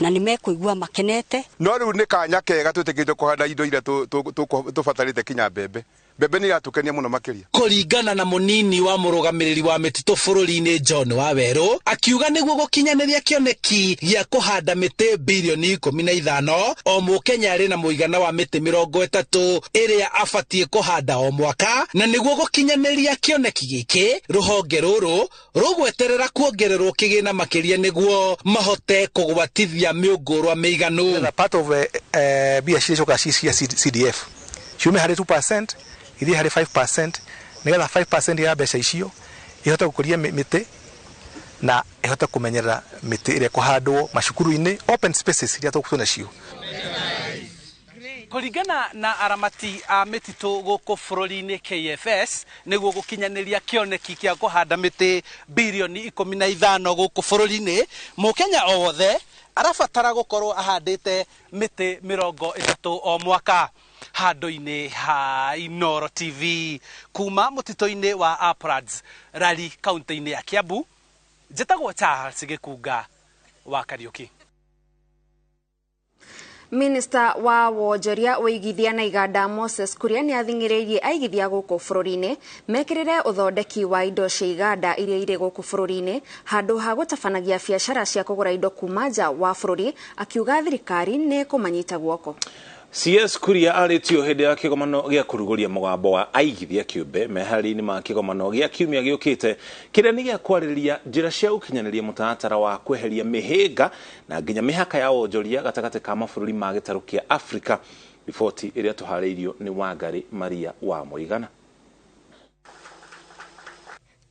na nĩ mekũigua makenete. No rĩu nĩ kanya kega twĩtĩkĩrĩtio kũhanda indo iria tũbatarĩte kinya mbembe. Mbembe nĩ iratũkenia mũno makĩria. Kũringana na mũnini wa mũrũgamĩrĩri wa mĩtitũ bũrũri-inĩ John Wawerũ akiuga nĩguo gũkinyanĩria kĩoneki gĩa kũhanda mĩtĩ bilioni 15 o mũkenya arĩ na mũigana wa mĩtĩ 30 ĩrĩa abatiĩ kũhanda o mwaka, na nĩguo gũkinyanĩria kĩoneki gĩkĩ rũhonge rũrũ rũgweterera kuongererwo kĩgĩna makĩria nĩguo mahote kũgwatithia mĩũngũrwa mĩiganu. Part of mbia cicoka cia CDF ciume harĩ 2% ithiĩ harĩ 5% nigetha 5% ya mbeca icio ihote gũkũria mĩtĩ na ihote kũmenyerera mĩtĩ ĩrĩa ĩkũhandwo macukuru-inĩ open spaces iria tũkũ nacio. Kũringana na aramati a mĩtitũ gũkũ bũrũri-inĩ KFS nĩguo gũkinyanĩria kĩoneki kĩa kũhanda mĩtĩ bilioni 15 gũkũ bũrũri-inĩ, mũkenya o wothe arabatara gũkorwo ahandĩte mĩtĩ 30 o mwaka. Handũ-inĩ ha Inooro TV kuma mũtitũ-inĩ wa Uplands Rally kaunti-inĩ ya Kiambu, njĩtagwo Charles Gĩkunga wa Kariũki. Minister wa wonjoria ũigithia na iganda Moses Kuria nĩ athing'ĩrĩirie aigithia gũkũ bũrũri-inĩ mekĩrĩre ũthondeki wa indo cia iganda iria irĩ gũkũ bũrũri-inĩ handũ ha gũtabanagia biacara cia kũgũra indo kuma nja wa bũrũri, akiuga thirikari nĩ ĩkũmanyita guoko. CS Kuria arĩtio hĩndĩ ya kĩgomano gĩa kũrugũria mũgambo wa aigithia kĩũmbe meharĩria-inĩ ma kĩgomano gĩa kiumia gĩũkĩte kĩrĩa nĩ gĩa kwarĩrĩria njĩra cia gũkinyanĩria mũtaratara wa kweheria mĩhĩnga na nginya mĩhaka ya wonjoria gatagatĩ ka mabũrũri ma gĩtarũ kĩa Afrika. Riboti ĩrĩa tũharĩirio nĩ Wangari Maria wa Mũigana.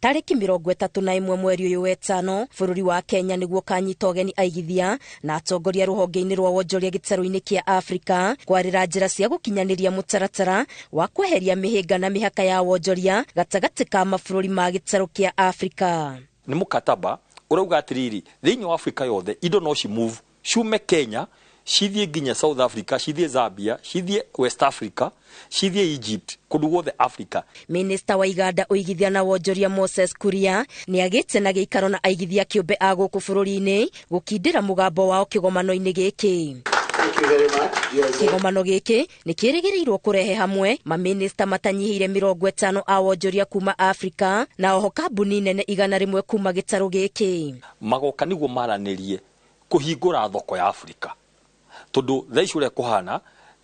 Tarĩki 31 mweri ũyũ wetano bũrũri wa Kenya nĩguo kanyita ũgeni aigithia na atongoria rũhonge-inĩ rwa wonjoria gĩtarũ-inĩ kĩa Afrika kwarĩra njĩra cia gũkinyanĩria mũtaratara wa kweheria mĩhĩnga na mĩhaka ya wonjoria gatagatĩ ka mabũrũri ma gĩtarũ kĩa Afrika. Nĩ mũkataba ũrauga atĩrĩrĩ, thĩinĩ wa Afrika yothe indo no cimove ciume Kenya cithiĩ nginya South Africa, cithiĩ Zambia, cithiĩ West Africa, cithiĩ Egypt, kũndũ guothe Africa. Minista wa iganda ũigithia na wonjoria Moses Kuria nĩagĩte na gĩikaro na aigithia kĩũmbe a gũkũ bũrũri-inĩ gũkindĩra mũgambo wao kĩgomano-inĩ gĩkĩ. Kĩgomano gĩkĩ nĩ kĩrĩgĩrĩirwo kũrehe hamwe mamĩnĩsta matanyihĩire 50 a wonjoria kuma Afrika na oho kambuni nene 100 kuma gĩtarũ gĩkĩ. Magoka nĩguo maranĩrie kũhingũra thoko ya Afrika, tondu thaa ici ũrĩa kũhana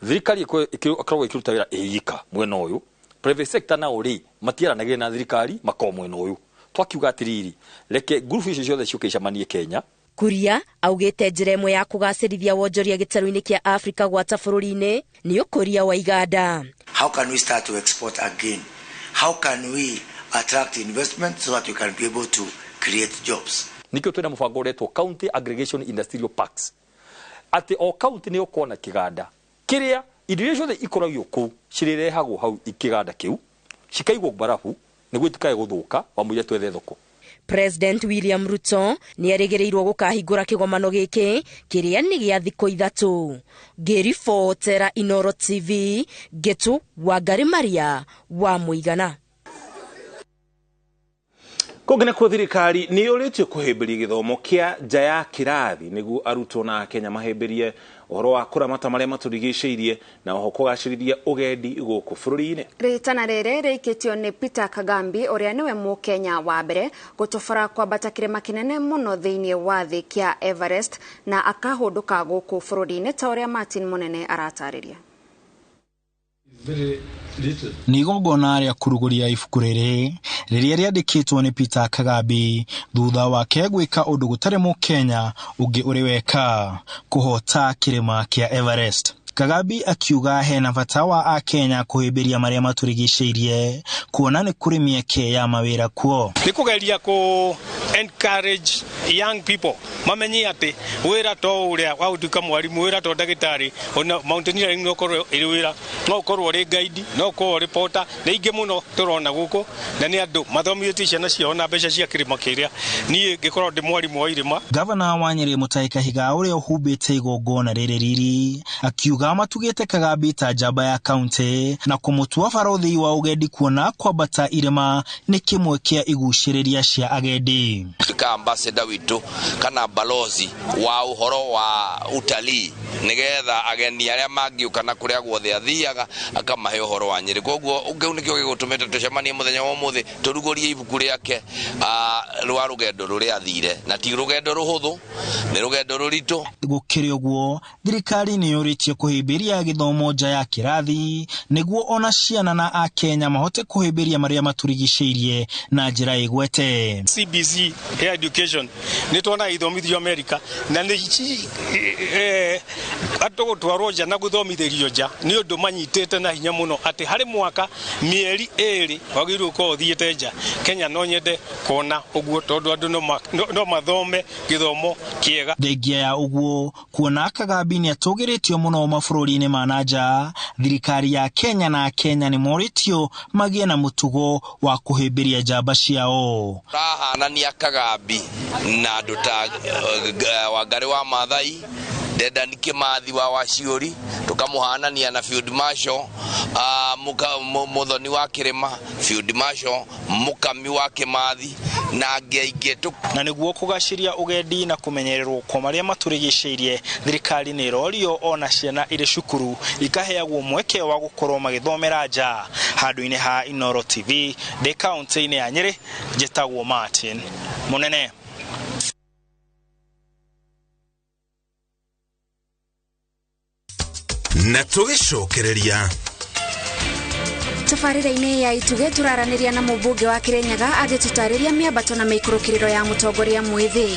thirikari ĩkoragwo ĩkĩruta wĩra ĩika mwena ũyũ, private sector nao rĩ matiaranagĩria na thirikari makoragwo mwena ũyũ. Twakiuga atĩrĩrĩ, reke ngurubu icio ciothe ciũke icemanie Kenya. Kuria augĩte njĩra ĩmwe ya kũgacĩrithia wonjoria gĩtarũ-inĩ kĩa Afrika gwata bũrũri-inĩ nĩ ũkũria wa iganda. How can we start to export again? How can we attract investment so that we can be able to create jobs? Nĩkĩo twĩna mũbango ũretwo County Aggregation Industrial Parks, atĩ o county nĩ ũkorwo na kĩganda kĩrĩa indo iria ciothe ikoragio kũu cirĩrehagwo hau kĩganda kĩu, cikaigwo mbarabu nĩguo itikae gũthũka wamũira twethe thoko. President William Ruto nĩerĩgĩrĩirwo gũkahingũra kĩgomano gĩkĩ kĩrĩa nĩ gĩa thikũ 3. Ngĩribotera Inoro TV, Ngetu Wangari Maria wa Mũigana. Kũngĩ nakuo thirikari nĩ yũrĩtio kũhĩmbĩria gĩthomo kĩa nja ya kĩrathi nĩguo arutwo na Akenya mahĩmbĩrie ũhoro wa kũramata marĩa matũrigicĩirie na oho kũgacĩrithia ũgendi gũkũ bũrũri-inĩ. Rĩtana rĩrĩ rĩikĩtio nĩ Peter Kagambi ũrĩa nĩwe mũkenya wa mbere gũtobora kwambata kĩrĩma kĩnene mũno thĩinĩ wa thĩ kĩa Everest na akahũndũka gũkũ bũrũri-inĩ ta ũrĩa Martin Mũnene aratarĩria. Nĩ igongona rĩa kũrugũria ibuku rĩrĩ rĩrĩa rĩandĩkĩtwo nĩ Peter Kagambi thutha wake gwĩka ũndũ gũtarĩ mũkenya ũngĩ ũrĩ weka, kũhota kĩrĩma kĩa Everest. Kagambi akiuga hena bata wa akenya kũhĩmbĩria marĩa matũrigicĩirie kuona nĩ kũrĩ mĩeke ya mawĩra kuo. Nĩ kũgeria kũ encourage young people mamenye atĩ wĩra to ũrĩa wa gũtuĩka mwarimũ, wĩra to ndagĩtarĩ, ona mountaineering no ũkorwo ĩrĩ wĩra, no ũkorwo ũrĩ guide, no ũkorwo ũrĩ porter, nĩ aingĩ mũno tũrona gũkũ na nĩ andũ mathomithĩtie ciana ciao na mbeca cia kĩrĩma kĩrĩa. Niĩ ngĩkorwo ndĩ mwarimũ wa irĩma. Gavana wa Nyĩrĩ Mutahi Kahiga ũrĩa ũhumbĩte igongona rĩrĩ riri akiuga matugĩte Kagambi ta njamba ya kaunti na kũmũtua barothi wa ũgendi kuona kwambata irĩma nĩ kĩmwe kĩa igucĩrĩria cia agendi. Tuĩka ambassador witũ kana balozi wa ũhoro wa utalii nĩgetha ageni arĩa mangĩũka na kũrĩa guothe athiaga akamahe ũhoro wa Nyĩrĩ. Koguo kĩu nĩkĩo gĩgũtũmĩte tũcemanie mũthenya wa ũmũthĩ tũrugũrie ibuku rĩake rwa rũgendo rũrĩa athire, na ti rũgendo rũhũthũ, nĩ rũgendo rũritũ. Gũkĩrĩ ũguo, thirikari nĩ yũrĩtie kũhĩmbĩria gĩthomo nja ya kĩrathi nĩguo ona ciana na akenya mahote kũhĩmbĩria marĩa matũrigicĩirie na njĩra ĩgwete. CBC ya education nĩ tuona ithomithio America na nĩ andũ gũtwarwo nja na gũthomithĩrio nja nĩ ũndũ manyitĩte na hinya mũno atĩ harĩ mwaka mĩeri 2 wagĩrĩirwo gũkorwo ũthiĩte nja. Kenya no nyende kuona ũguo tondũ andũ no mathome gĩthomo kĩega. Thengia ya ũguo kuona Kagambi nĩ atũgĩrĩtio mũno mabũrũri-inĩ ma na nja, thirikari ya Kenya na Akenya nĩ morĩtio magĩe na mũtugo wa kũhĩmbĩria njamba ciao. Rahanania Kagambi na andũ ta Wangari wa Maathai, Dedan Kimathi wa Waciũri, tukamuhanania na Field Marshal Muthoni wa Kirima, Field Marshal Mukami wa Kimathi na angĩ aingĩ. Na nĩguo kũgacĩria ũgendi na kũmenyererwo kwa marĩa matũrigicĩirie, thirikari nĩ ĩrorio ona ciana irĩ cukuru ikaheagwo mweke wa gũkorwo magĩthomera nja. Handũ-inĩ ha Inoro TV ndĩ kaunti-inĩ ya Nyĩrĩ, njĩtagwo Martin Mũnene. Na tũgĩcokereria Tabarĩra-inĩ ya Itugĩ tũraranĩria na mũmbunge wa Kirinyaga agĩtũtarĩria mĩambato na mĩikũrũkĩrĩro ya mũtongoria mwĩthĩ.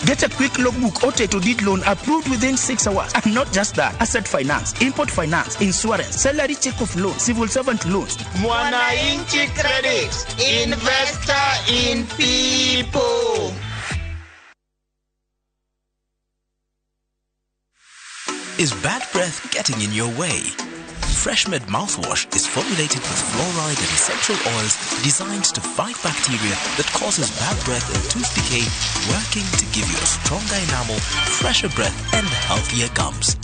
Get a quick logbook or title deed loan approved within 6 hours. And not just that, asset finance, import finance, insurance, salary check off loan, civil servant loans. Mwananchi Credit, investor in people. Is bad breath getting in your way? FreshMed mouthwash is formulated with fluoride and essential oils designed to fight bacteria that causes bad breath and tooth decay, working to give you a stronger enamel, fresher breath, and healthier gums.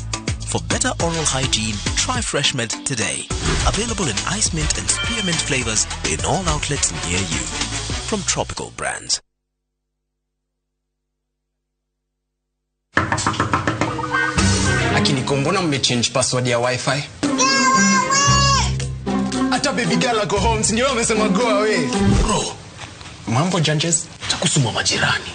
For better oral hygiene, try FreshMed today. Available in ice mint and spearmint flavors in all outlets near you. From Tropical Brands. Lakini mbona mmechange password ya wifi? Hata baby girl ako home, si ndio amesema go away. Bro, mambo judges, takusuma majirani.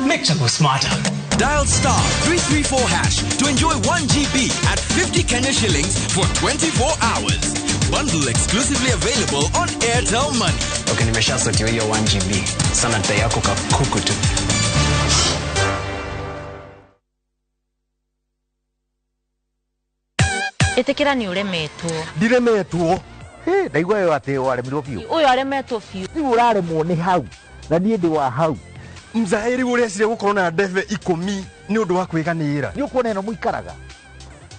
Make Chago smarter. Dial star 334 hash to enjoy 1 GB at 50 Kenya shillings for 24 hours. Bundle exclusively available on Airtel Money. Okay, nimeshasotiwa hiyo 1 GB. Sana tayako kakuku tu. Itikira ni uremetwo. Ndiremetwo. He, ndaigua yo ati waremirwo biũ. Ũyũ aremetwo biũ. Rĩu ũraremwo nĩ hau na niĩ ndĩ wa hau. Mzaĩri ũreciria gũkorwo na ndebe 10 nĩ ũndũ wa kwĩganĩra. Nĩ ũkuona ĩno mũikaraga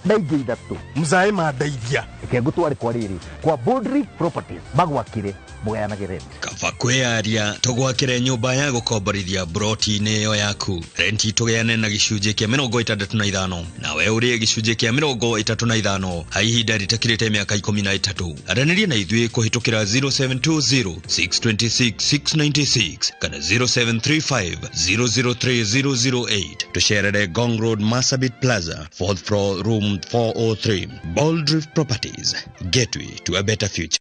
na ingĩ 3. Mzaĩ mandeithia. Reke ngũtware kwa rĩrĩ kwa Boldry Properties magwakire mũgayanage rent. Kaba kwĩyaria tũgwakĩre nyũmba ya gũkomborithia broti-inĩ ĩyo yaku. Renti tũgĩane na gĩcunjĩ kĩa 65 nawe ũrĩe gĩcunjĩ kĩa 35 ha ihinda rĩtakĩrĩte mĩaka 13. Aranĩria na ithuĩ kũhĩtũkĩra 0720 626 696 kana 0735 003 008. Tũcerere Ngong Road, Marsabit Plaza, 4th floor, room 403. Boldrift Properties, gateway to a better future.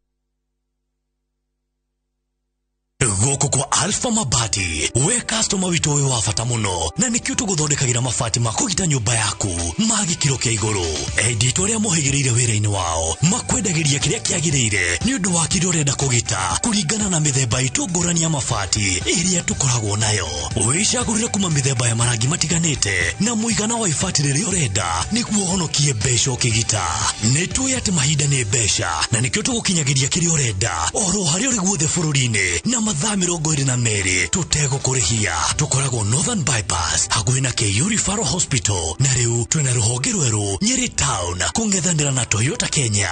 Gũkũ kwa Alpha Mabati, we customer witũ wĩ wa bata mũno, na nĩkĩo tũgũthondekagĩra mabati ma kũgita nyũmba yaku ma gĩkĩro kĩa igũrũ. Endi arĩa mohĩgĩrĩire wĩra-inĩ wao makwendagĩria kĩrĩa kĩagĩrĩire nĩ ũndũ wa kĩrĩa ũrenda kũgita kũringana na mĩthemba itũ ngũrani ya mabati ĩrĩa tũkoragwo nayo. Wĩcagũrĩre kuma mĩthemba ya marangi matiganĩte na mũigana wa ibati rĩrĩa ũrenda nĩguo ũhonokie mbeca ũkĩgita. Nĩ tũĩ atĩ mahinda nĩ mbeca na nĩkĩo tũgũkinyagĩria kĩrĩa ũrenda oro harĩa ũrĩ guothe bũrũri-inĩ na mathaa 22 tũtegũkũrĩhia. Tũkoragwo Northern Bypass hakuhĩ na KU Referral Hospital, na rĩu twĩna rũhonge rwerũ Nyeri Town kũng'ethanĩra na Toyota Kenya.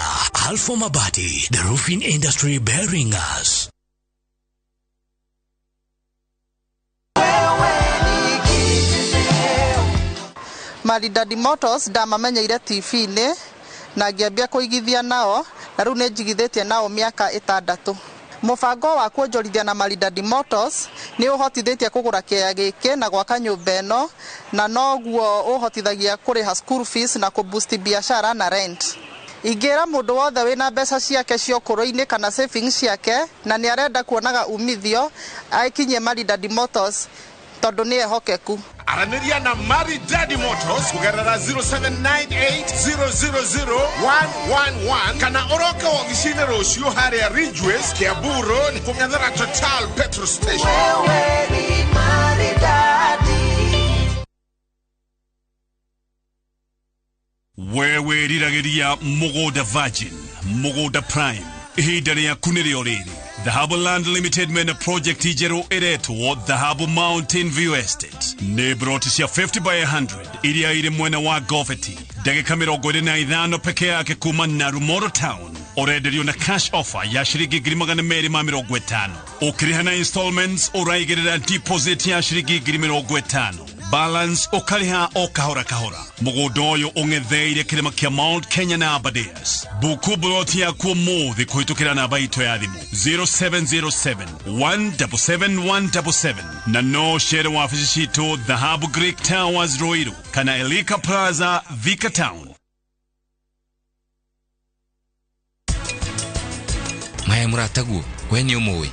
Alpha Mabati, the roofing industry bearing us. Maridadi Motors ndamamenyeire TV-inĩ na ngĩambia kũigithia nao na rĩu nĩ njigithĩtie nao mĩaka 6. Mũbango wa kuonjorithia na Maridadi Motors nĩ ũhotithĩtie kũgũra kĩea gĩkĩ na gwaka nyũmba ĩno, na noguo ũhotithagia kũrĩha school fees na kũboost biashara na rent. Ingĩra mũndũ wothe wĩna mbeca ciake cia ũkũrũ-inĩ kana savings ciake na nĩ arenda kuonaga umithio aikinyie Maridadi Motors tondũ nĩ ehokeku. Aranĩria na Maridadi Motors kũgerera 0798000111 kana ũroke wobici-inĩ rũciũ harĩa Ridgeways, Kiambu Road, kũng'ethera Total petrol station. Wewe ni Maridadi. Wewe riragĩria mũgũnda Virgin, mũgũnda Prime, ihinda rĩaku nĩrĩo rĩrĩ. Dhahabu Land Limited mena project njerũ ĩretwo Dhahabu Mountain View Estate. Nĩ broti cia 50 by 100 iria irĩ mwena wa Goveti, ndagĩka 25 peke yake kuma Narumoro Town. Ũrenderio na cash offer ya shiringi 250,000. Ũkĩrĩha na installments ũraigĩrĩra deposit ya shiringi 50,000. Balance ũkarĩha o kahora kahora. Mũgũnda ũyũ ũng'etheire kĩrĩma kĩa Mount Kenya na Aberdares. Buku broti yaku ũmũthĩ kũhĩtũkĩra namba itũ ya thimũ 0707 177 177 na no cere wabici citũ Dhahabu Greek Towers Ruiru kana Elika Plaza Thika Town. Maya mũrataguo we nĩ ũmũĩ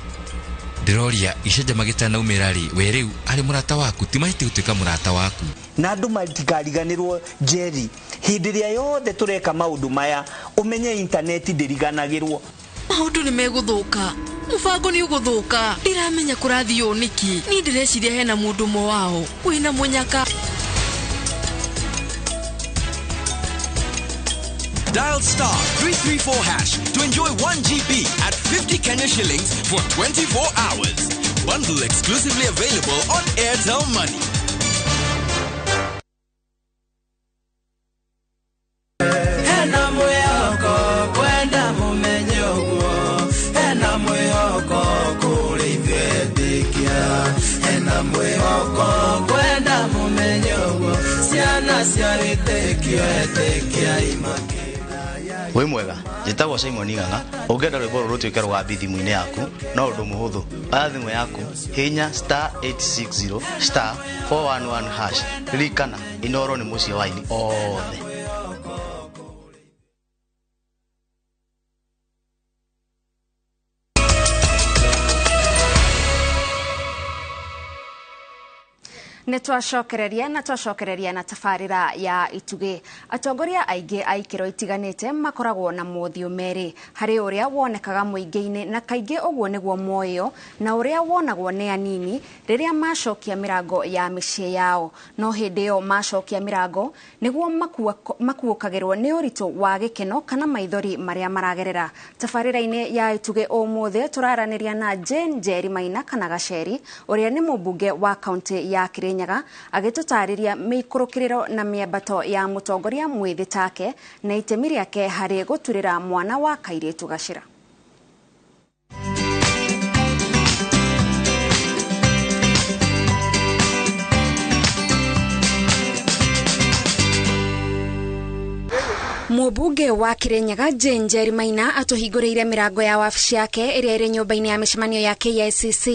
Ndĩroria gĩcanjama gĩtanaumĩra rĩ, we rĩu arĩ mũrata waku, ti mahĩtia gũtuĩka mũrata waku. Na andũ matikariganĩrwo, Njeri, hĩndĩ ĩrĩa yothe tũreka maũndũ maya, ũmenye intaneti ndĩriganagĩrwo. Maũndũ nĩ megũthũka, mũbango nĩ ũgũthũka, ndiramenya kũrathiĩ ũũ nĩkĩ. Niĩ ndĩreciria hena mũndũ ũmwe wao wĩna mũnyaka. Dial star 334 hash to enjoy 1 GB at 50 Kenya shillings for 24 hours. Bundle exclusively available on Airtel Money. Hena mwĩhoko kwenda mũmenye ũguo, hena mwĩhoko kũrĩ ithuĩ etĩkia, hena mwĩhoko kwenda mũmenye ũguo, ciana cia wĩtĩkio etĩkia imake. Wĩ mwega, njĩtagwo Simon Ng'ang'a. Ũngĩenda rwĩmbo rũrũ rũtuĩke rũgambi thimũ-inĩ yaku, no ũndũ mũhũthũ. Oya thimũ yaku, hihinya star 860 star 411 hash. Ririkana, Inooro nĩ mũciĩ wa aini othe. Nĩ twacokereria na twacokereria na tabarĩra ya Itugĩ. Atongoria aingĩ a ikĩro itiganĩte makoragwo na mothiũ merĩ, harĩ ũrĩa wonekaga mũingĩ-inĩ na kaingĩ ũguo nĩguo moĩo, na ũrĩa wonagwo nĩ anini rĩrĩa macokia mĩrango ya mĩciĩ yao. No hĩndĩ ĩyo macokia mĩrango nĩguo makuũkagĩrwo nĩ ũritũ wa gĩkeno kana maithori marĩa maragerera. Tabarĩra-inĩ ya Itugĩ ũmũthĩ tũraranĩria na Jane Njeri Maina kana Gaceri, ũrĩa nĩ mũmbunge wa kaunti ya Kirinyaga, agĩtũtarĩria mĩikũrũkĩrĩro na mĩambato ya mũtongoria mwĩthĩ take na itemi rĩake harĩ gũturĩra mwana wa kairĩtu gacĩra. Mũmbunge wa Kirinyaga Jane Njeri Maina atũhingũrĩire mĩrango ya wabici yake ĩrĩa ĩrĩ nyũmba-inĩ ya mĩcemanio ya KICC,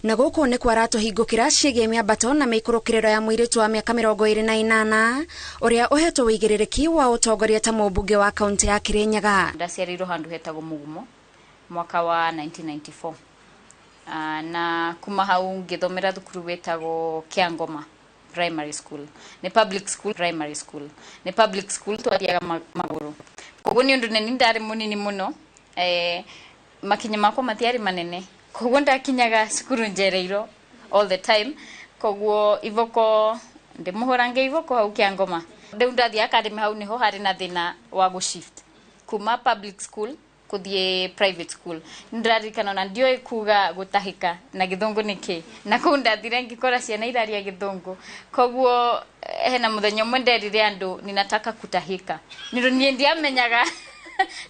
na gũkũ nĩkuo aratũhingũkĩra ciĩgiĩ mĩambato na mĩikũrũkĩrĩro ya mũirĩtu wa mĩaka 28 ũrĩa ũhetwo ũigĩrĩrĩki wa ũtongoria ta mũmbunge wa kaunti ya Kirinyaga. Ndaciarĩirwo handũ hetagwo Mũgumo mwaka wa 1994, na kuma hau ngĩthomera thukuru wĩtagwo Kĩangoma Primary School. Nĩ public school, primary school. Nĩ public school twathiaga magũrũ. Koguo nĩ ũndũ nĩ ndarĩ mũnini mũno, makinya makwa matiarĩ manene. Koguo ndakinyaga cukuru njereirwo all the time. Koguo iboko ndĩmũhũrange iboko hau Kĩangoma. Rĩu ndathiĩ academy hau nĩho harĩ na thĩna wa gũ-shift kuma public school kuthie private school. Ndirarikana ona ndioĩ kuga gũtahĩka na gĩthũngũ nĩkĩ, na kũu ndathire ngĩkora ciana iraria gĩthũngũ. Koguo hena mũthenya ũmwe nderire andũ ninataka kutahĩka, nĩ niĩ ndiamenyaga.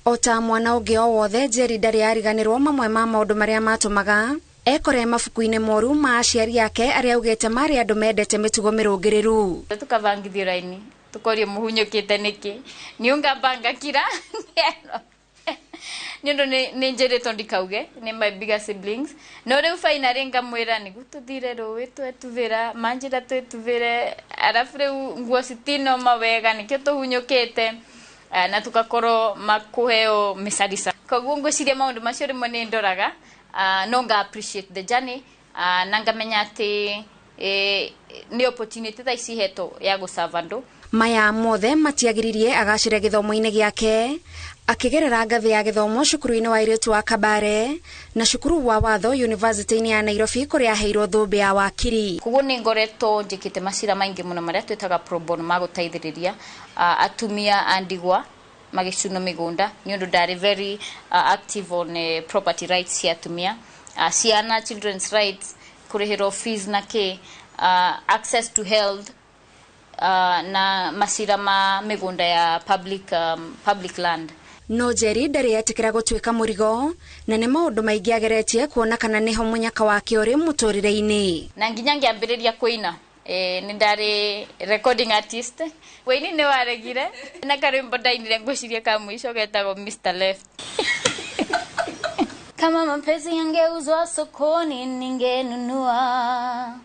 O ta mwana ũngĩ o wothe, Njeri ndarĩ ariganĩrwo mamwe ma maũndũ marĩa matũmaga ekore mabuku-inĩ moru ma aciari ake arĩa augĩte marĩ andũ mendete mĩtugo mĩrũngĩrĩru. Tukabangithio raini tukorio mũhunyũkĩte nĩkĩ, niũngamba ngakira nĩ ũndũ nĩ njĩrĩtwo ndikauge nĩ my bigger siblings. No rĩu finally ngamwĩra nĩguo tũthire rũĩ twetubĩra, manjĩra twetubĩre, arabu rĩu nguo citinoma wega nĩkĩo tũhunyũkĩte, na tugakorwo makũheo mĩcarica. Koguo ngwĩciria maũndũ macio rĩmwe nĩ ndoraga, no nga appreciate the journey, na ngamenya atĩ nĩ opportunity thaa ici hetwo ya gũserve andũ. Maya mothe matiagiririe agacĩre gĩthomo-inĩ gĩake, akĩgerera ngathĩ ya gĩthomo cukuru-inĩ wa airĩtu wa Kabare na cukuru wa watho University-inĩ ya Nairobi kũrĩa aheirwo thũmbĩ ya wakiri. Koguo nĩ ngoretwo njĩkĩte macira maingĩ mũno marĩa twĩtaga pro bono ma gũteithĩrĩria atumia a ndigwa magĩcunwo mĩgũnda, nĩ ũndũ ndarĩ very active on property rights cia atumia, ciana, children's rights, kũrĩhĩrwo fees na kĩ, access to health, na macira ma mĩgũnda ya public land. No Njeri ndarĩ etĩkĩra gũtuĩka mũrigo, na nĩ maũndũ maingĩ ageretie kuona kana nĩho mũnyaka wake ũrĩ mũtũrĩre-inĩ. Na nginya ngĩambĩrĩria kũina, nĩ ndarĩ recording artist. Wĩini nĩ waregire, na karwĩmbo ndainire ngwĩciria ka mũico getagwo Mr. Left. Kama mapenzi yangeuzwa sokoni ningenunua,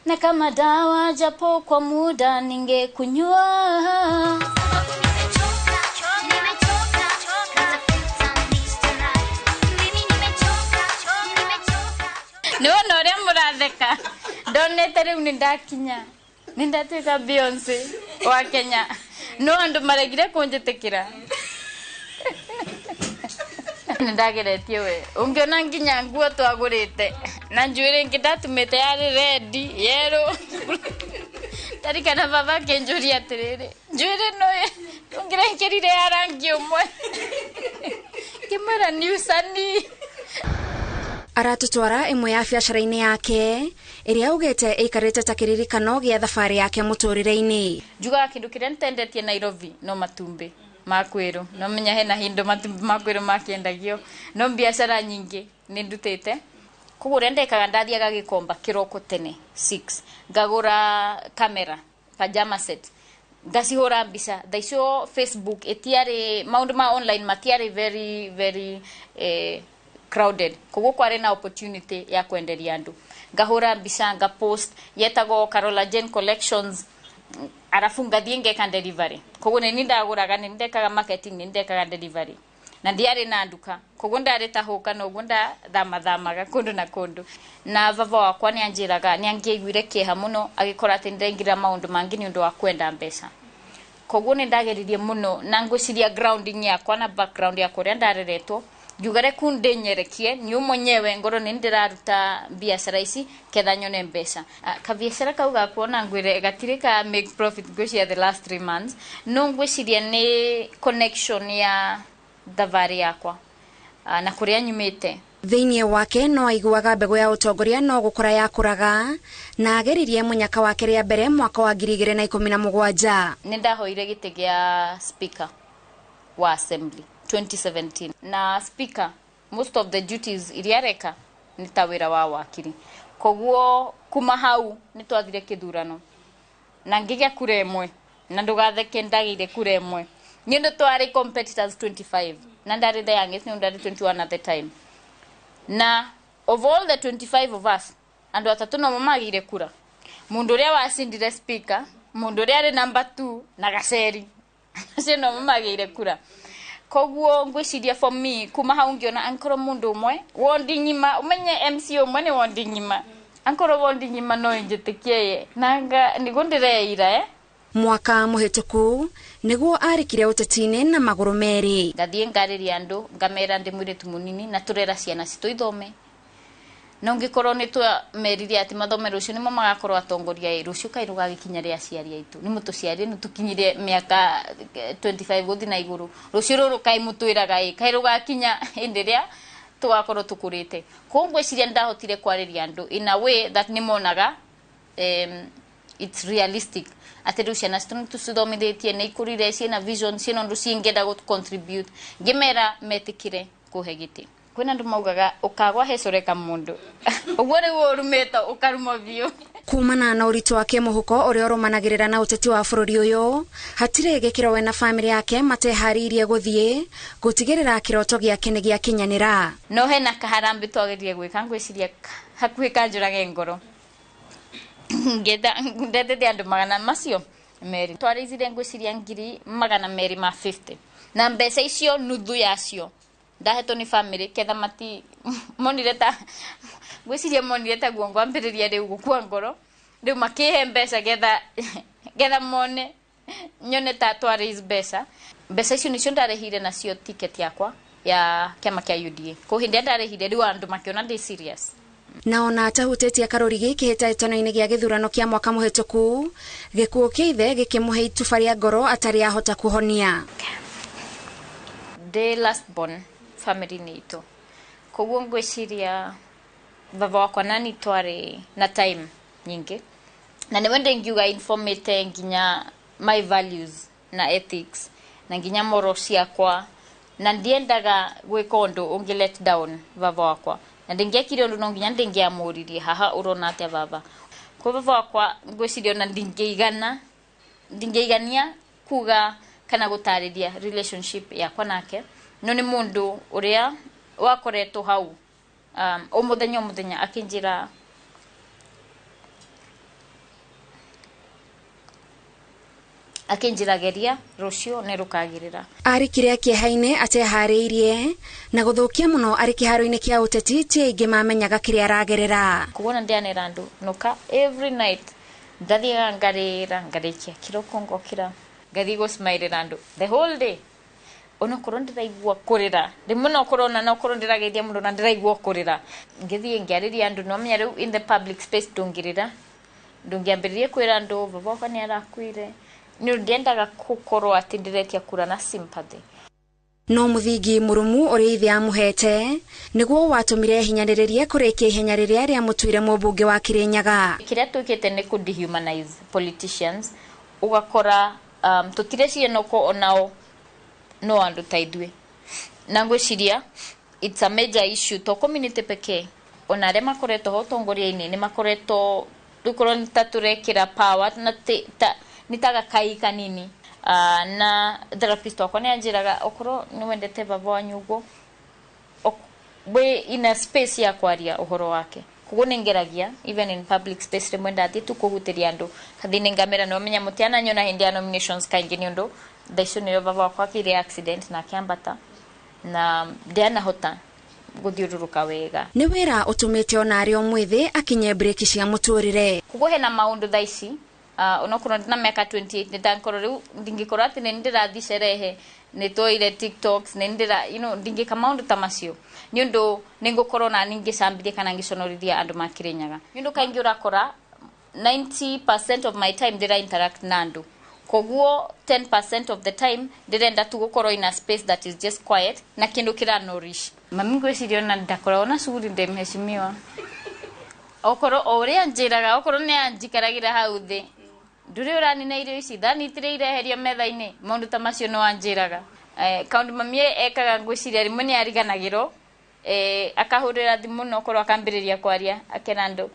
na kama dawa japo kwa muda ningekunywa. Nĩ wona ũrĩa mũratheka, ndonete rĩu nĩ ndakinya, nĩ ndatuĩka Beyonce wa Kenya, no andũ maregire kũnjĩtĩkĩra. Nĩ ndageretie we, ũngĩona nginya nguo twagũrĩte na njuĩrĩ ĩngĩ ndatumĩte yarĩ red, yellow. Ndarikana baba akĩnjũria atĩrĩrĩ, njuĩrĩ ĩno ũngĩrekĩrire ya rangi ũmwe? Ngĩmwĩra nĩ usanii. Aratũtwara ĩmwe ya biacara-inĩ yake ĩrĩa augĩte ĩikarĩte ta kĩririkano gĩa thabarĩ yake mũtũrĩre-inĩ. Njugaga kĩndũ kĩrĩa nitendetie Nairobi no matumbĩ ma kwĩrũ, no menya hena hindo matumbĩ ma kwĩrũ makĩendagio, no biacara nyingĩ nĩ ndutĩte. Koguo ũrĩa ndekaga, ndathiaga Gĩkomba kĩroko tene 6, ngagũra kamera, pajama set, ngacihũra mbica. Thaa icio Facebook ĩtiarĩ, maũndũ ma online matiarĩ very very crowded, koguo kwarĩ na opportunity ya kwenderia andũ. Ngahũra mbica, ngapost, yetagwo Carola Jane Collections, arabu ngathiĩ ngeka delivery. Koguo nĩ niĩ ndagũraga, nĩ ndekaga marketing, nĩ ndekaga delivery, na ndiarĩ na nduka, koguo ndarĩ ta hũka na ũguo ndathamathamaga kũndũ na kũndũ. Na baba wakwa nĩ anjĩraga nĩ angĩaiguire kĩeha mũno agĩkora atĩ nĩndaingĩra maũndũ mangĩ nĩ ũndũ wa kwenda mbeca. Koguo nĩ ndageririe mũno, na ngwĩciria grounding yakwa na background yakwa, ũrĩa ndareretwo, ngiuga reku ndĩnyerekie niĩ mwenyewe ngorwo nĩ ndĩraruta biacara ici ketha nyone mbeca. Kabiacara kau gakwa ona ngwĩre gatirĩ ka make profit ngwĩciria the last 3 months, no ngwĩciria nĩ connection ya thabarĩ yakwa na kũrĩa nyumĩte. Thĩinĩ wake no aiguaga mbegũ ya ũtongoria no gũkũra yakũraga, na ageririe mũnyaka wake rĩa mbere mwaka wa 2017. Nĩ ndahoire gĩtĩ gĩa speaker wa assembly 2017, na speaker most of the duties iria areka nĩ ta wĩra wa wakiri. Koguo kuma hau nĩ twathire kĩthurano na ngĩgĩa kura ĩmwe, na ndũgatheke, ndagĩire kura ĩmwe nĩ ũndũ twarĩ competitors 25 na ndarĩ the youngest, nĩ ndarĩ 21 at the time. Na of all the 25 of us, andũ atatũ nomo magĩire kura: mũndũ ũrĩa wacindire speaker, mũndũ ũrĩa arĩ number 2 na gaceri. Acio nomo magĩire kura. Koguo ngwĩciria for me, kuma hau ngĩona angĩkorwo mũndũ ũmwe wondi ng'ima, ũmenye MC ũmwe nĩ wondi ng'ima, angĩkorwo wondi ng'ima no injĩtĩkie ye nanga nĩguo ndĩreira. Mwaka mũhĩtũku nĩguo arĩkire ũteti-inĩ na magũrũ merĩ. Ngathiĩ ngarĩria andũ, ngamera ndĩ mũirĩtu mũnini na tũrera ciana citũ ithome, no ngĩkorwo nĩ twamerire atĩ mathome rũciũ nĩmo magakorwo atongoria ĩ rũciũ kaĩ rũgagĩkinya rĩa aciari aitũ, nĩ mũtũciarie nĩ tũkinyire mĩaka 25 gũthiĩ na igũrũ, rũciũ rũrũ kaĩ mũtwĩraga ĩ kaĩ rũgakinya hĩndĩ ĩrĩa tũgakorwo tũkũrĩte. Koguo ngwĩciria nĩ ndahotire kwarĩria andũ in a way that nĩ monaga it's realistic atĩ rĩu ciana citũ nĩ tũcithomithĩtie, nĩ ikũrire, ciĩna vision, ciĩna ũndũ cingĩenda gũ contribute. Ngĩmera metĩkĩre kũhe gĩtĩ. Kwĩna andũ maugaga ũkagwa hecoreka mũndũ ũguo, rĩu ũrumĩte ũkarumwo biũ. Kumana na ũritũ wa kĩmũhuko ũrĩa ũrũmanagĩrĩra na ũteti wa bũrũri ũyũ, hatirĩ gĩkĩro we na bamĩrĩ yake mateharĩirie gũthiĩ gũtigĩrĩra kĩroto gĩake nĩ gĩakinyanĩra. No hena kaharambĩ twageririe gwĩka, ngwĩciria hakuhĩ kanjũrage ngoro. Ndetete andũ magana macio merĩ, twarĩithire ngwĩciria 250,000, na mbeca icio nuthu yacio ndahetwo nĩ bamĩrĩ ketha mati monire ta, ngwĩciria monire ta guo ngwambĩrĩria rĩu gũkua ngoro, rĩu makĩhe mbeca getha mone nyone ta twa raise mbeca. Mbeca icio nicio ndarĩhire nacio ticket yakwa ya kĩama kĩa UDA. Ko hĩndĩ ĩrĩa ndarĩhire, rĩu andũ makĩona ndĩ serious. Na ona atahutĩtie karũrigi kĩhĩtahĩtano-inĩ gĩa gĩthurano kĩa mwaka mũhĩtũku, gĩkuũ kĩa ithe gĩkĩmũhe ituba rĩa ngoro atarĩ ahota kũhonia. Ndĩ last born family-inĩ itũ, koguo ngwĩciria baba wakwa nani twarĩ na time nyingĩ, na nĩwe ndĩngiuga informĩte nginya my values na ethics na nginya moral ciakwa, na ndiendaga gwĩka ũndũ ũngĩ let down baba wakwa, na ndĩngĩekire ũndũ no nginya ndĩngĩamũririe, "Haha ũrona atĩa, baba?" Kwa baba wakwa ngwĩciria ona ndingĩigana, ndingĩigania kuga kana gũtarĩria relationship yakwa nake, no nĩ mũndũ ũrĩa wakoretwo hau o mũthenya o mũthenya akĩnjĩra Akinjirageria rucio ni rukagirira. Arikire kieha-inĩ ateharĩirie na gũthũkia mũno arĩ kĩharo-inĩ kĩa ũteti ti aingĩ mamenyaga kĩrĩa aragerera. Kuona ndianera andu noka every night ndathiaga ngarĩra ngarĩkia kĩroko ngokĩra ngathi gũsmairĩra andũ the whole day. Onokorwo ndĩraigua kũrĩra rĩmwe nokorwo na nokorwo ndĩrageithia mũndũ na ndĩraigua kũrĩra ngĩthiĩ ngĩarĩria andũ no menya rĩu in the public space ndũngĩrĩra ndũngĩambĩrĩria kwĩra andũ baba wakwa nĩ arakuire nĩ ndiendaga gũkorwo atĩ ndĩretia kura na sympathy. No mũthingi mũrũmu ũrĩa ithe amũhete nĩguo watũmire hinyanĩrĩrie kũrĩkia ihenya rĩrĩa rĩamũtuire mũmbunge wa Kirinyaga. Kĩrĩa twĩkĩte nĩ kũ dehumanize politicians ũgakora tũtireciria noko onao no andũ ta ithuĩ na ngwĩciria it's a major issue to community pekee ona arĩa makoretwo ho ũtongoria-inĩ nĩ makoretwo rĩu nĩ ta tũrekĩra power na nĩ ta gakai kanini. Na therapist wakwa nĩ anjĩraga okorwo nĩ wendete baba wanyu ũguo wĩ in a space ya kwaria ũhoro wake. Koguo nĩ ngeragia even in public space rĩmwe ndathiĩ tu kũhutĩria andũ kathi nĩ ngamera nĩ wamenya mũtiananyona hĩndĩ ya nominations kaingĩ nĩ ũndũ thaa icio nĩrĩo baba wakwa akĩire accident na akĩambata na ndianahota gũthiũrũrũka wega. Nĩ wĩra ũtũmĩte ona arĩ o mwĩthĩ akinye breki cia mũtũrĩre. Koguo hena maũndũ thaa ici onokorwo ndina mĩaka 28 nĩndakorwo rĩu ndingĩkorwo atĩ nĩ ndĩrathiĩ sherehe nĩ twoire TikToks nĩ ndĩra you know ndingĩka maũndũ ta macio nĩ ũndũ nĩ ngũkorwo na ngĩcambithia kana ngĩconorithia andũ ma Kirinyaga. Nĩ ũndũ kaingĩ ũrakora 90% of my time ndĩra interact na andũ koguo 10% of the time ndĩrenda tu gũkorwo in a space that is just quiet na kĩndũ kĩra nourish. Mami ngwĩciria ona ndakoragwo na cuguri ndĩ mheshimiwa okorwo o ũrĩa njĩraga okorwo nĩ anjikaragĩra hau thĩ ndũrĩ ũranina irio ici thani itirĩ ireherio metha-inĩ maũndũ ta macio no anjĩraga. Kaũndũ mami ekaga ngwĩciria rĩmwe nĩ ariganagĩrwo akahũrĩra thimũ na okorwo akambĩrĩria kwaria akera andũ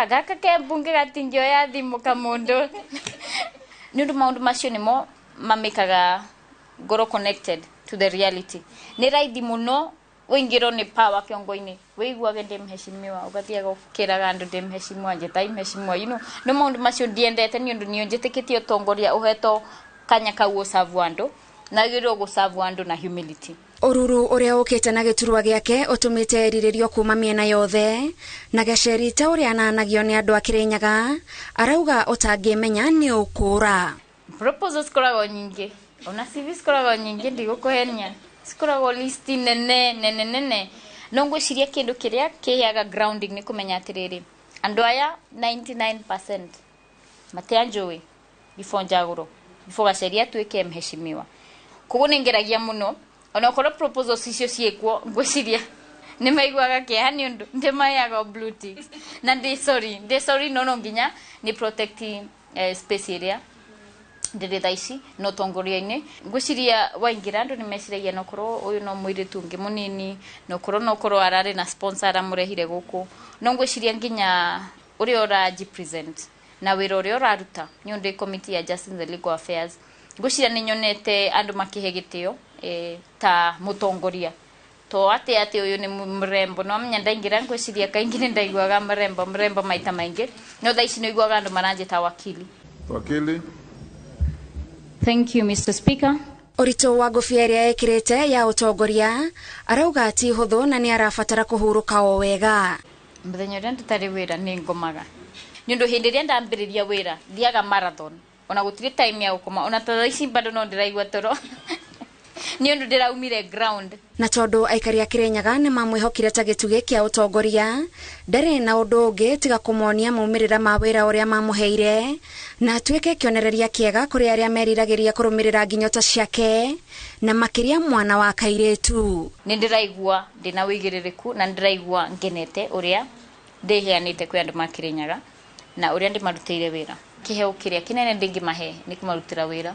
gaka ke mbunge gatingĩoya thimũ kamũndũ. Nĩ ũndũ maũndũ macio nĩmo mamĩkaga ngorwo connected to the reality. Nĩ raithi mũno ũingĩrwo nĩ power kĩongo-inĩ wĩiguage ndĩ mheshimiwa ũgathiaga ũkĩraga andũ ndĩ mheshimiwa njĩtai mheshimiwa you know no maũndũ macio ndiendete nĩ ũndũ niĩ njĩtĩkĩtie ũtongoria ũhetwo kanya kau ũcabu andũ na wagĩrĩirwo gũcabu andũ na humility. Ũruru ũrĩa ũkĩte na gĩturwa gĩake ũtũmĩte erirĩrio kuma mĩena yothe na Gacheri ta ũrĩa ananagio nĩ andũ a Kirinyaga arauga ũtangĩmenya nĩ ũkũra. Proposals cikoragwo nyingĩ ona CV cikoragwo nyingĩ ndigũkũhenia cikoragwo list nene nene nene no ngwĩciria kĩndũ kĩrĩa kĩheaga grounding nĩ kũmenya atĩrĩrĩ andũ aya 99% matianjũĩ before njagũrwo before Gacheri atuĩke mheshimiwa. Koguo nĩ ngeragia mũno ona okorwo proposals icio ciĩkuo ngwĩciria nĩ maiguaga kĩeha nĩ ũndũ ndĩmaheaga blue ticks na ndĩ sorry no nginya nĩ protect space ĩrĩa ndĩrĩ thaa ici no ũtongoria-inĩ. Ngwĩciria waingĩra andũ nĩ meciragia nokorwo ũyũ no mũirĩtu ũngĩ mũnini nokorwo ararĩ na sponsor aramũrehire gũkũ no ngwĩciria nginya ũrĩa ũraji present na wĩra ũrĩa ũraruta nĩ ũndũ committee ya Justice and Legal Affairs ngwĩciria nĩ nyonete andũ makĩhe gĩtĩo ta mũtongoria to atĩ ũyũ nĩ mrembo no amenya ndaingĩra ngwĩciria kaingĩ nĩ ndaiguaga mrembo maita maingĩ no thaa ici nĩ ũiguaga andũ maranjĩta wakili. Wakili. Thank you, Mr. Speaker. Ũritũ wa ngũbia ĩrĩa ekĩrĩte ya ũtongoria arauga ti hũthũ na nĩ arabatara kũhurũka o wega. Mũthenya ũrĩa ndũtarĩ wĩra nĩ ngomaga nĩ ũndũ hĩndĩ ĩrĩa ndambĩrĩria wĩra thiaga marathon ona gũtirĩ time ya gũkoma ona ta thaa ici bado no ndĩraigua toro nĩ ũndũ ndĩraumire ground. Na tondũ aikari a Kirinyaga nĩ mamwĩhokire ta gĩtugĩ kĩa ũtongoria ndarĩ na ũndũ ũngĩ tiga kũmonia maumĩrĩra ma wĩra ũrĩa mamũheire na atuĩke kĩonereria kĩega kũrĩ arĩa meriragĩria kũrũmĩrĩra nginyota ciake na makĩria mwana wa kairĩtu. Nĩ ndĩraigua ndĩna ũigĩrĩrĩku na ndĩraigua ngenete ũrĩa ndĩheanĩte kwĩ andũ ma Kirinyaga na ũrĩa ndĩmarutĩire wĩra. Kĩheo kĩrĩa kĩnene ndĩngĩmahe nĩ kũmarutĩra wĩra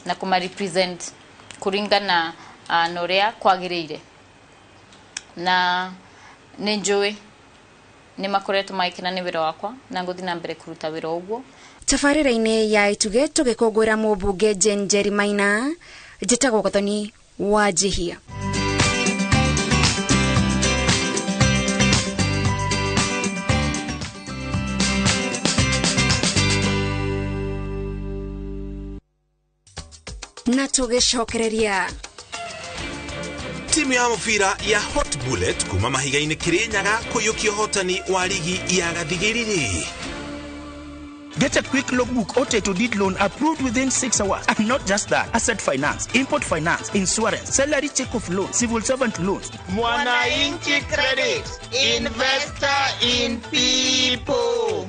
na kũmarepresent kũringana na ũrĩa kwagĩrĩire na nĩ njũĩ nĩ makoretwo magĩkena nĩ wĩra wakwa na ngũthiĩ na mbere kũruta wĩra ũguo. Tabarĩra-inĩ ya Itugĩ tũgĩkũngũĩra mũmbunge Jane Njeri Maina njĩtagwo Gathoni wa Njihia. Na tũgĩcokereria Timu ya mũbira ya Hot Bullet kuma mahiga-inĩ Kirinyaga kũiyũkia ũhotani wa rigi ya gathigĩrĩrĩ. Get a quick logbook or title deed loan approved within 6 hours. And not just that, asset finance, import finance, insurance, salary check off loan, civil servant loans. Mwananchi Credit, investor in people.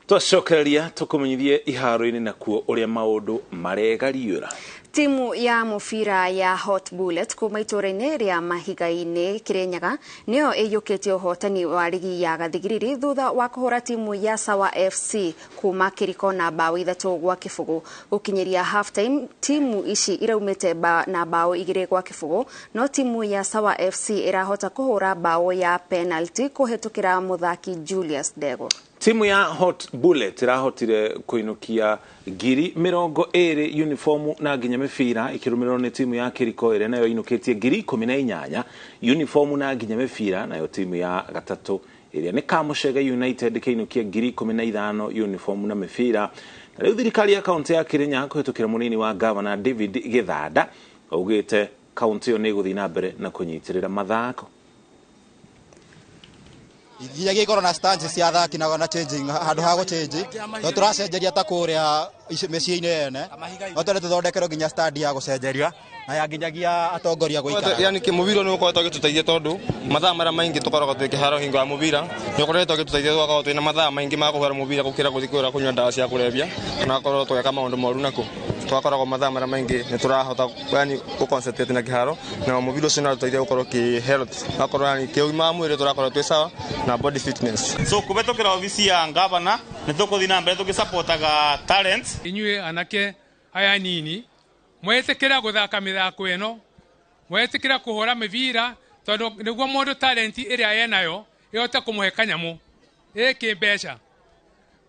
Twacokereria tũkũmenyithie iharo-inĩ nakuo ũrĩa maũndũ maregariũra. Timu ya mũbira ya Hot Bullet kuma itũũra-inĩ rĩa Mahiga-inĩ Kirinyaga nĩyo ĩiyũkĩtie ũhotani wa rigi ya gathigiriri thutha wa kũhũra timu ya Sawa FC kuma Kĩriko na mbaũ 3-0. Gũkinyĩria half time timu ici iraumĩte na mbaũ 2-0, no timu ya Sawa FC ĩrahota kũhũra mbaũ ya penalty kũhetũkĩra mũthaki Julius Dego. Timu ya Hot Bullet ĩrahotire kũinũkia 20,000 uniformu na nginya mĩbira, ĩkĩrũmĩrĩrwo nĩ timu ya Kĩriko ĩrĩa nayo ĩinũkĩtie 18,000 uniformu na nginya mĩbira, nayo timu ya gatatũ ĩrĩa nĩ Kamũcege United ĩkĩinũkia 15,000 uniformu na mĩbira. Na rĩu thirikari ya kaunti ya Kirinyaga kũhetũkĩra mũnini wa gavana David Gĩthanda augĩte kaunti ĩyo nĩ ĩgũthiĩ na mbere na kũnyitĩrĩra mathako. Nginyagia ikorwo na stands cia athaki na changing, handũ ha gũchange to tũracenjeria ta kũrĩa mĩciĩ-inĩ yene, no twende tũthondekerwo nginya stand ya gũcenjeria na ya nginyagia atongoria gũikara. Yani mũbira nĩ ũkoretwo ũgĩtũteithia tondũ mathaa marĩa maingĩ tũkoragwo twĩ kĩharo hingo ya mũbira nĩ ũkoretwo ũgĩtũteithia tũgakorwo twĩna mathaa maingĩ ma kũhũra mũbira gũkĩra gũthiĩ kũrĩa kũnyua ndawa cia kũrebia na gũkorwo tũgĩka maũndũ moru nakuo. Tũgakoragwo mathaa marĩa maingĩ nĩ tũrahota yani gũ-concentrate na kĩharo, na mũbira ũcio nĩ ũratũteithia gũkorwo kĩ health, gakorwo yani kĩũgima wa mwĩrĩ tũrakorwo twĩ sawa na body fitness. So kũhetũkĩra obici ya ngavana nĩ tũkũthiĩ na mbere tũgĩsupportaga talent. Inyuĩ anake aya nini mwetĩkĩra gũthaka mĩthako ĩno, mwetĩkĩra kũhũra mĩbira, tondũ nĩguo mũndũ talenti ĩrĩa enayo ĩhote kũmũhe kanyamũ ĩkĩ mbeca.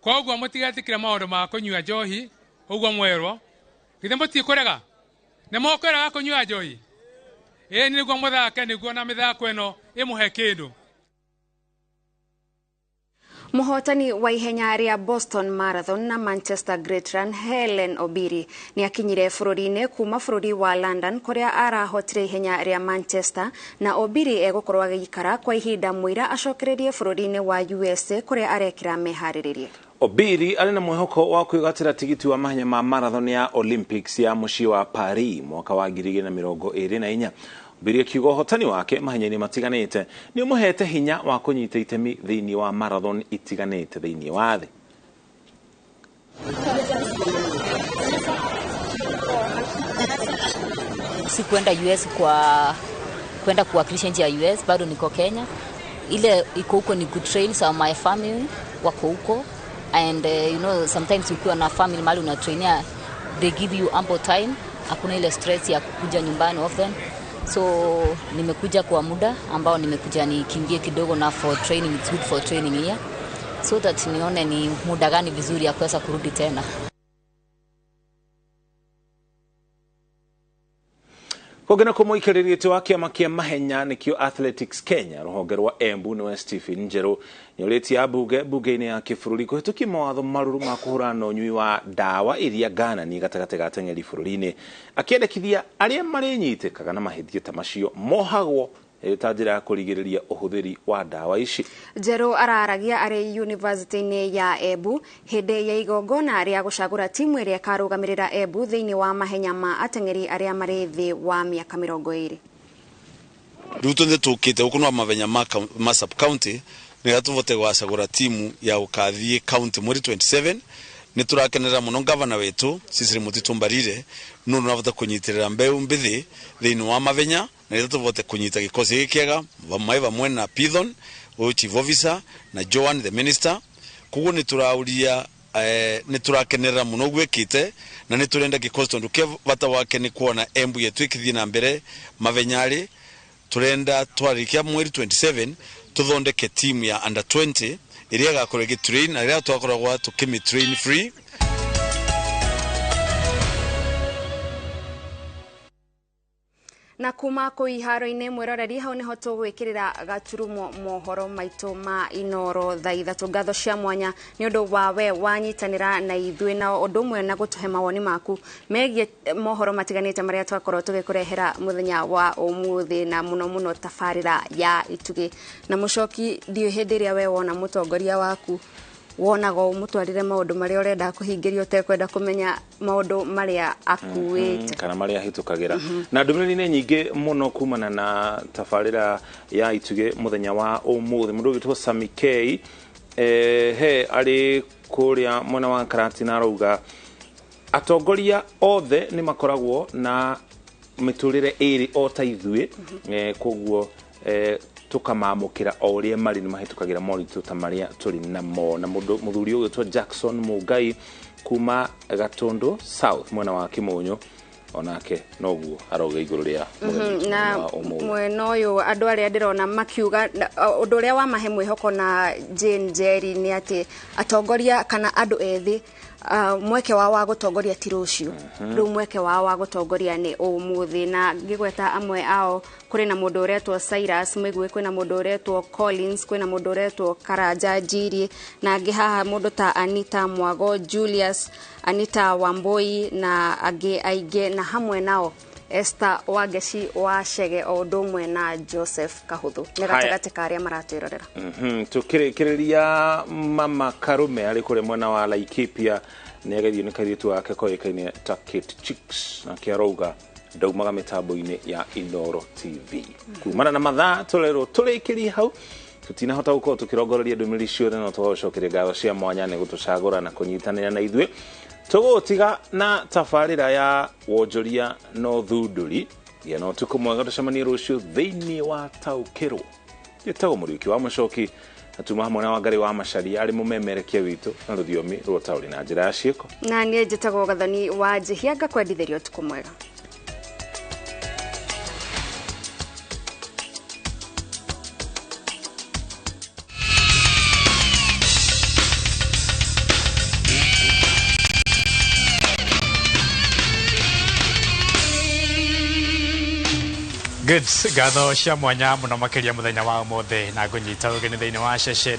Koguo mũtigetĩkĩre maũndũ ma kũnyua njohi ũguo mwerwo, githĩ mũtikũrega? Nĩ mũkũrega kũnyua njohi? Ĩĩ, nĩguo mũthake, nĩguo na mĩthako ĩno ĩmũhe kĩndũ. Mũhotani wa ihenya rĩa Boston Marathon na Manchester Great Run Helen Obiri nĩ akinyire bũrũri-inĩ kuma bũrũri wa London kũrĩa arahotire ihenya rĩa Manchester, na Obiri egũkorwo agĩikara kwa ihinda mũira acokererie bũrũri-inĩ wa USA kũrĩa arekĩra meharĩrĩria. Obiri arĩ na mwĩhoko wa kwĩgwatĩra tigiti wa mahenya ma marathon ya Olympics ya mũciĩ wa Paris mwaka wa 2024. Obiri akiuga ũhotani wake mahenya-inĩ matiganĩte nĩ ũmũhete hinya wa kũnyita itemi thĩinĩ wa marathon itiganĩte thĩinĩ wa thĩ. Si kwenda US kwa kwenda kuwakilisha nchi ya US, bado niko Kenya. Ile iko huko ni good train, so my family wako huko, and sometimes ukiwa na family mahali unatrainia, they give you ample time, hakuna ile stress ya kukuja nyumbani often. So nimekuja kwa muda ambao nimekuja nikimbie kidogo, na for training, it's good for training here, so that nione ni muda gani vizuri ya kuweza kurudi tena. Kũngĩ na kũmũikarĩria gĩtĩ wa kĩama kĩa mahenya nĩkĩo Athletics Kenya rũhonge rwa Embu nĩwe Stephen Njerũ nĩũrĩtie ambunge mbunge-inĩ ya kĩbũrũri kũhĩtũkia mawatho marũrũ ma kũhũrana na ũnyui wa ndawa iria ngananie gatagatĩ ga ateng'eri bũrũri-inĩ, akĩendekithia arĩa marĩnyitĩkaga na mahĩtia ta macio mohagwo ĩrĩ ta njĩra ya kũrigĩrĩria ũhũthĩri wa ndawa ici. Njerũ araragia arĩ yunivasĩtĩ-inĩ ya Embu hĩndĩ ya igongona rĩa gũcagũra timu ĩrĩa ĩkarũgamĩrĩra Embu thĩinĩ wa mahenya ma ateng'eri arĩa marĩ thĩ wa mĩaka 20. Rĩu twethe tũkĩte gũkũ no mahenya ma sub county nĩgetha tũvote gwacagũra timu ya gũkathiĩ county mweri 27. Nĩ tũrakenerera mũno gavana witũ Cecily Mutitu Mbarire nũ nĩravota kũnyitĩrĩra mbeũ mbĩthĩ thĩinĩ wa mahenya na nĩgetha tũvote kũnyita gĩkosi gĩkĩ kĩega mai vamwe na Pithon ũyũ chief officer na Joan the minister. Koguo nĩ tũrauria nĩ tũrakenerera mũno ũguo ĩkĩte na nĩ tũrenda gĩkosi tondũ kĩa bata wake nĩ kuona Embu yetu ĩkĩthiĩ na mbere mavenyarĩ. Tũrenda twarĩkia mweri 27 tũthondeke timu ya under 20 ĩrĩa ĩgakorwo ĩgĩtrain na ĩrĩa twakoragwo tũkĩmĩtrain free. Na kuma kũ iharo-inĩ, mwĩroreri, hau nĩho tũgwĩkĩrĩra gaturumo mohoro maitũ ma Inoro thaa 3. Ngatho cia mwanya nĩ ũndũ wa we wanyitanĩra na ithuĩ na ũndũ ũmwe na gũtũhe mawoni maku megiĩ mohoro matiganĩte marĩa twakorwo tũgĩkũrehera mũthenya wa ũmũthĩ, na mũno mũno tabarĩra ya Itugĩ. Na mũcoki, ndiũĩ hĩndĩ ĩrĩa we wona mũtongoria waku wonaga ũmũtwarĩre maũndũ marĩa ũrenda kũhingĩrio ũtekwenda kũmenya maũndũ marĩa akuĩte kana marĩa ahĩtũkagĩra. Na ndũmĩrĩri nĩ nyingĩ mũno kumana na tabarĩra ya Itugĩ mũthenya wa ũmũthĩ. Mũndũ ũgĩtwo Sami K he arĩ kũrĩa mwena wa Karatina arauga atongoria othe nĩ makoragwo na mĩtũrĩre ĩrĩ o ta ithuĩ, koguo tukamamũkĩra o ũrĩa marĩ, nĩ mahĩtũkagĩra moritũ ta marĩa tũrĩ namo. Na mũndũ mũthuri ũgwĩtwo Jackson Mũngai kuma Gatundu South mwena wa Kĩmũnyũ onake noguo arauga igũrũ rĩa mũgeni Na wa ũmũthĩ. Mwena ũyũ andũ arĩa ndĩrona makiuga ũndũ ũrĩa wamahe mwĩhoko na Jane Njeri nĩ atĩ atongoria kana andũ ethĩ, mweke wao wa gũtongoria ti rũciũ, rĩu mweke wao wa gũtongoria nĩ ũmũthĩ. Na ngĩgweta amwe ao, kũrĩ na mũndũ ũretwo Cyrus Mũigue, kwĩna mũndũ ũretwo Collins, kwĩna mũndũ ũretwo Karanja Njiri, na angĩ haha mũndũ ta Anita Mwago, Julius Anita Wambui na angĩ aingĩ, na hamwe nao Esther Wangeci wa Chege o ũndũ ũmwe na Joseph Kahũthũ nĩ Haya. gatagatĩ ka arĩa maratwĩrorera. Tukĩrĩkĩrĩria mama Karume arĩ kũrĩa mwena wa Laikipia nĩ ageithio nĩ kairĩtu wake koĩkaine ta Kate Chicks, nake arauga ndaumaga mĩtambo-inĩ ya Inoro TV. Kumana na mathaa tũrerwo tũrĩkĩrie hau, tũtinahota gũkorwo tũkĩrongoreria ndũmĩrĩri ciothe, no tũgagũcokeria ngatho cia mwanya nĩ gũtũcagũra na kũnyitanĩra na ithuĩ. Tũgũtiga na tabarĩra ya wonjoria na ũthundũri. Gĩa na ũtukũ mwega, tũcemanie rũciũ thĩinĩ wa Taũkĩrwo. Njĩtagwo Mũriũki wa Mũcoki na tuma hamwe na Wangarĩ wa Macaria arĩ mũmemerekia witũ na rũthiomi rwa ũtaũri na njĩra ya ciĩko. Na niĩ njĩtagwo Gathoni wa Njĩhia, ngakwendithĩria ũtukũ mwega. Good, ngatho cia mwanya muno makiria muthenya wa umuthi na ngunyita ugeni thiini wa ceceni.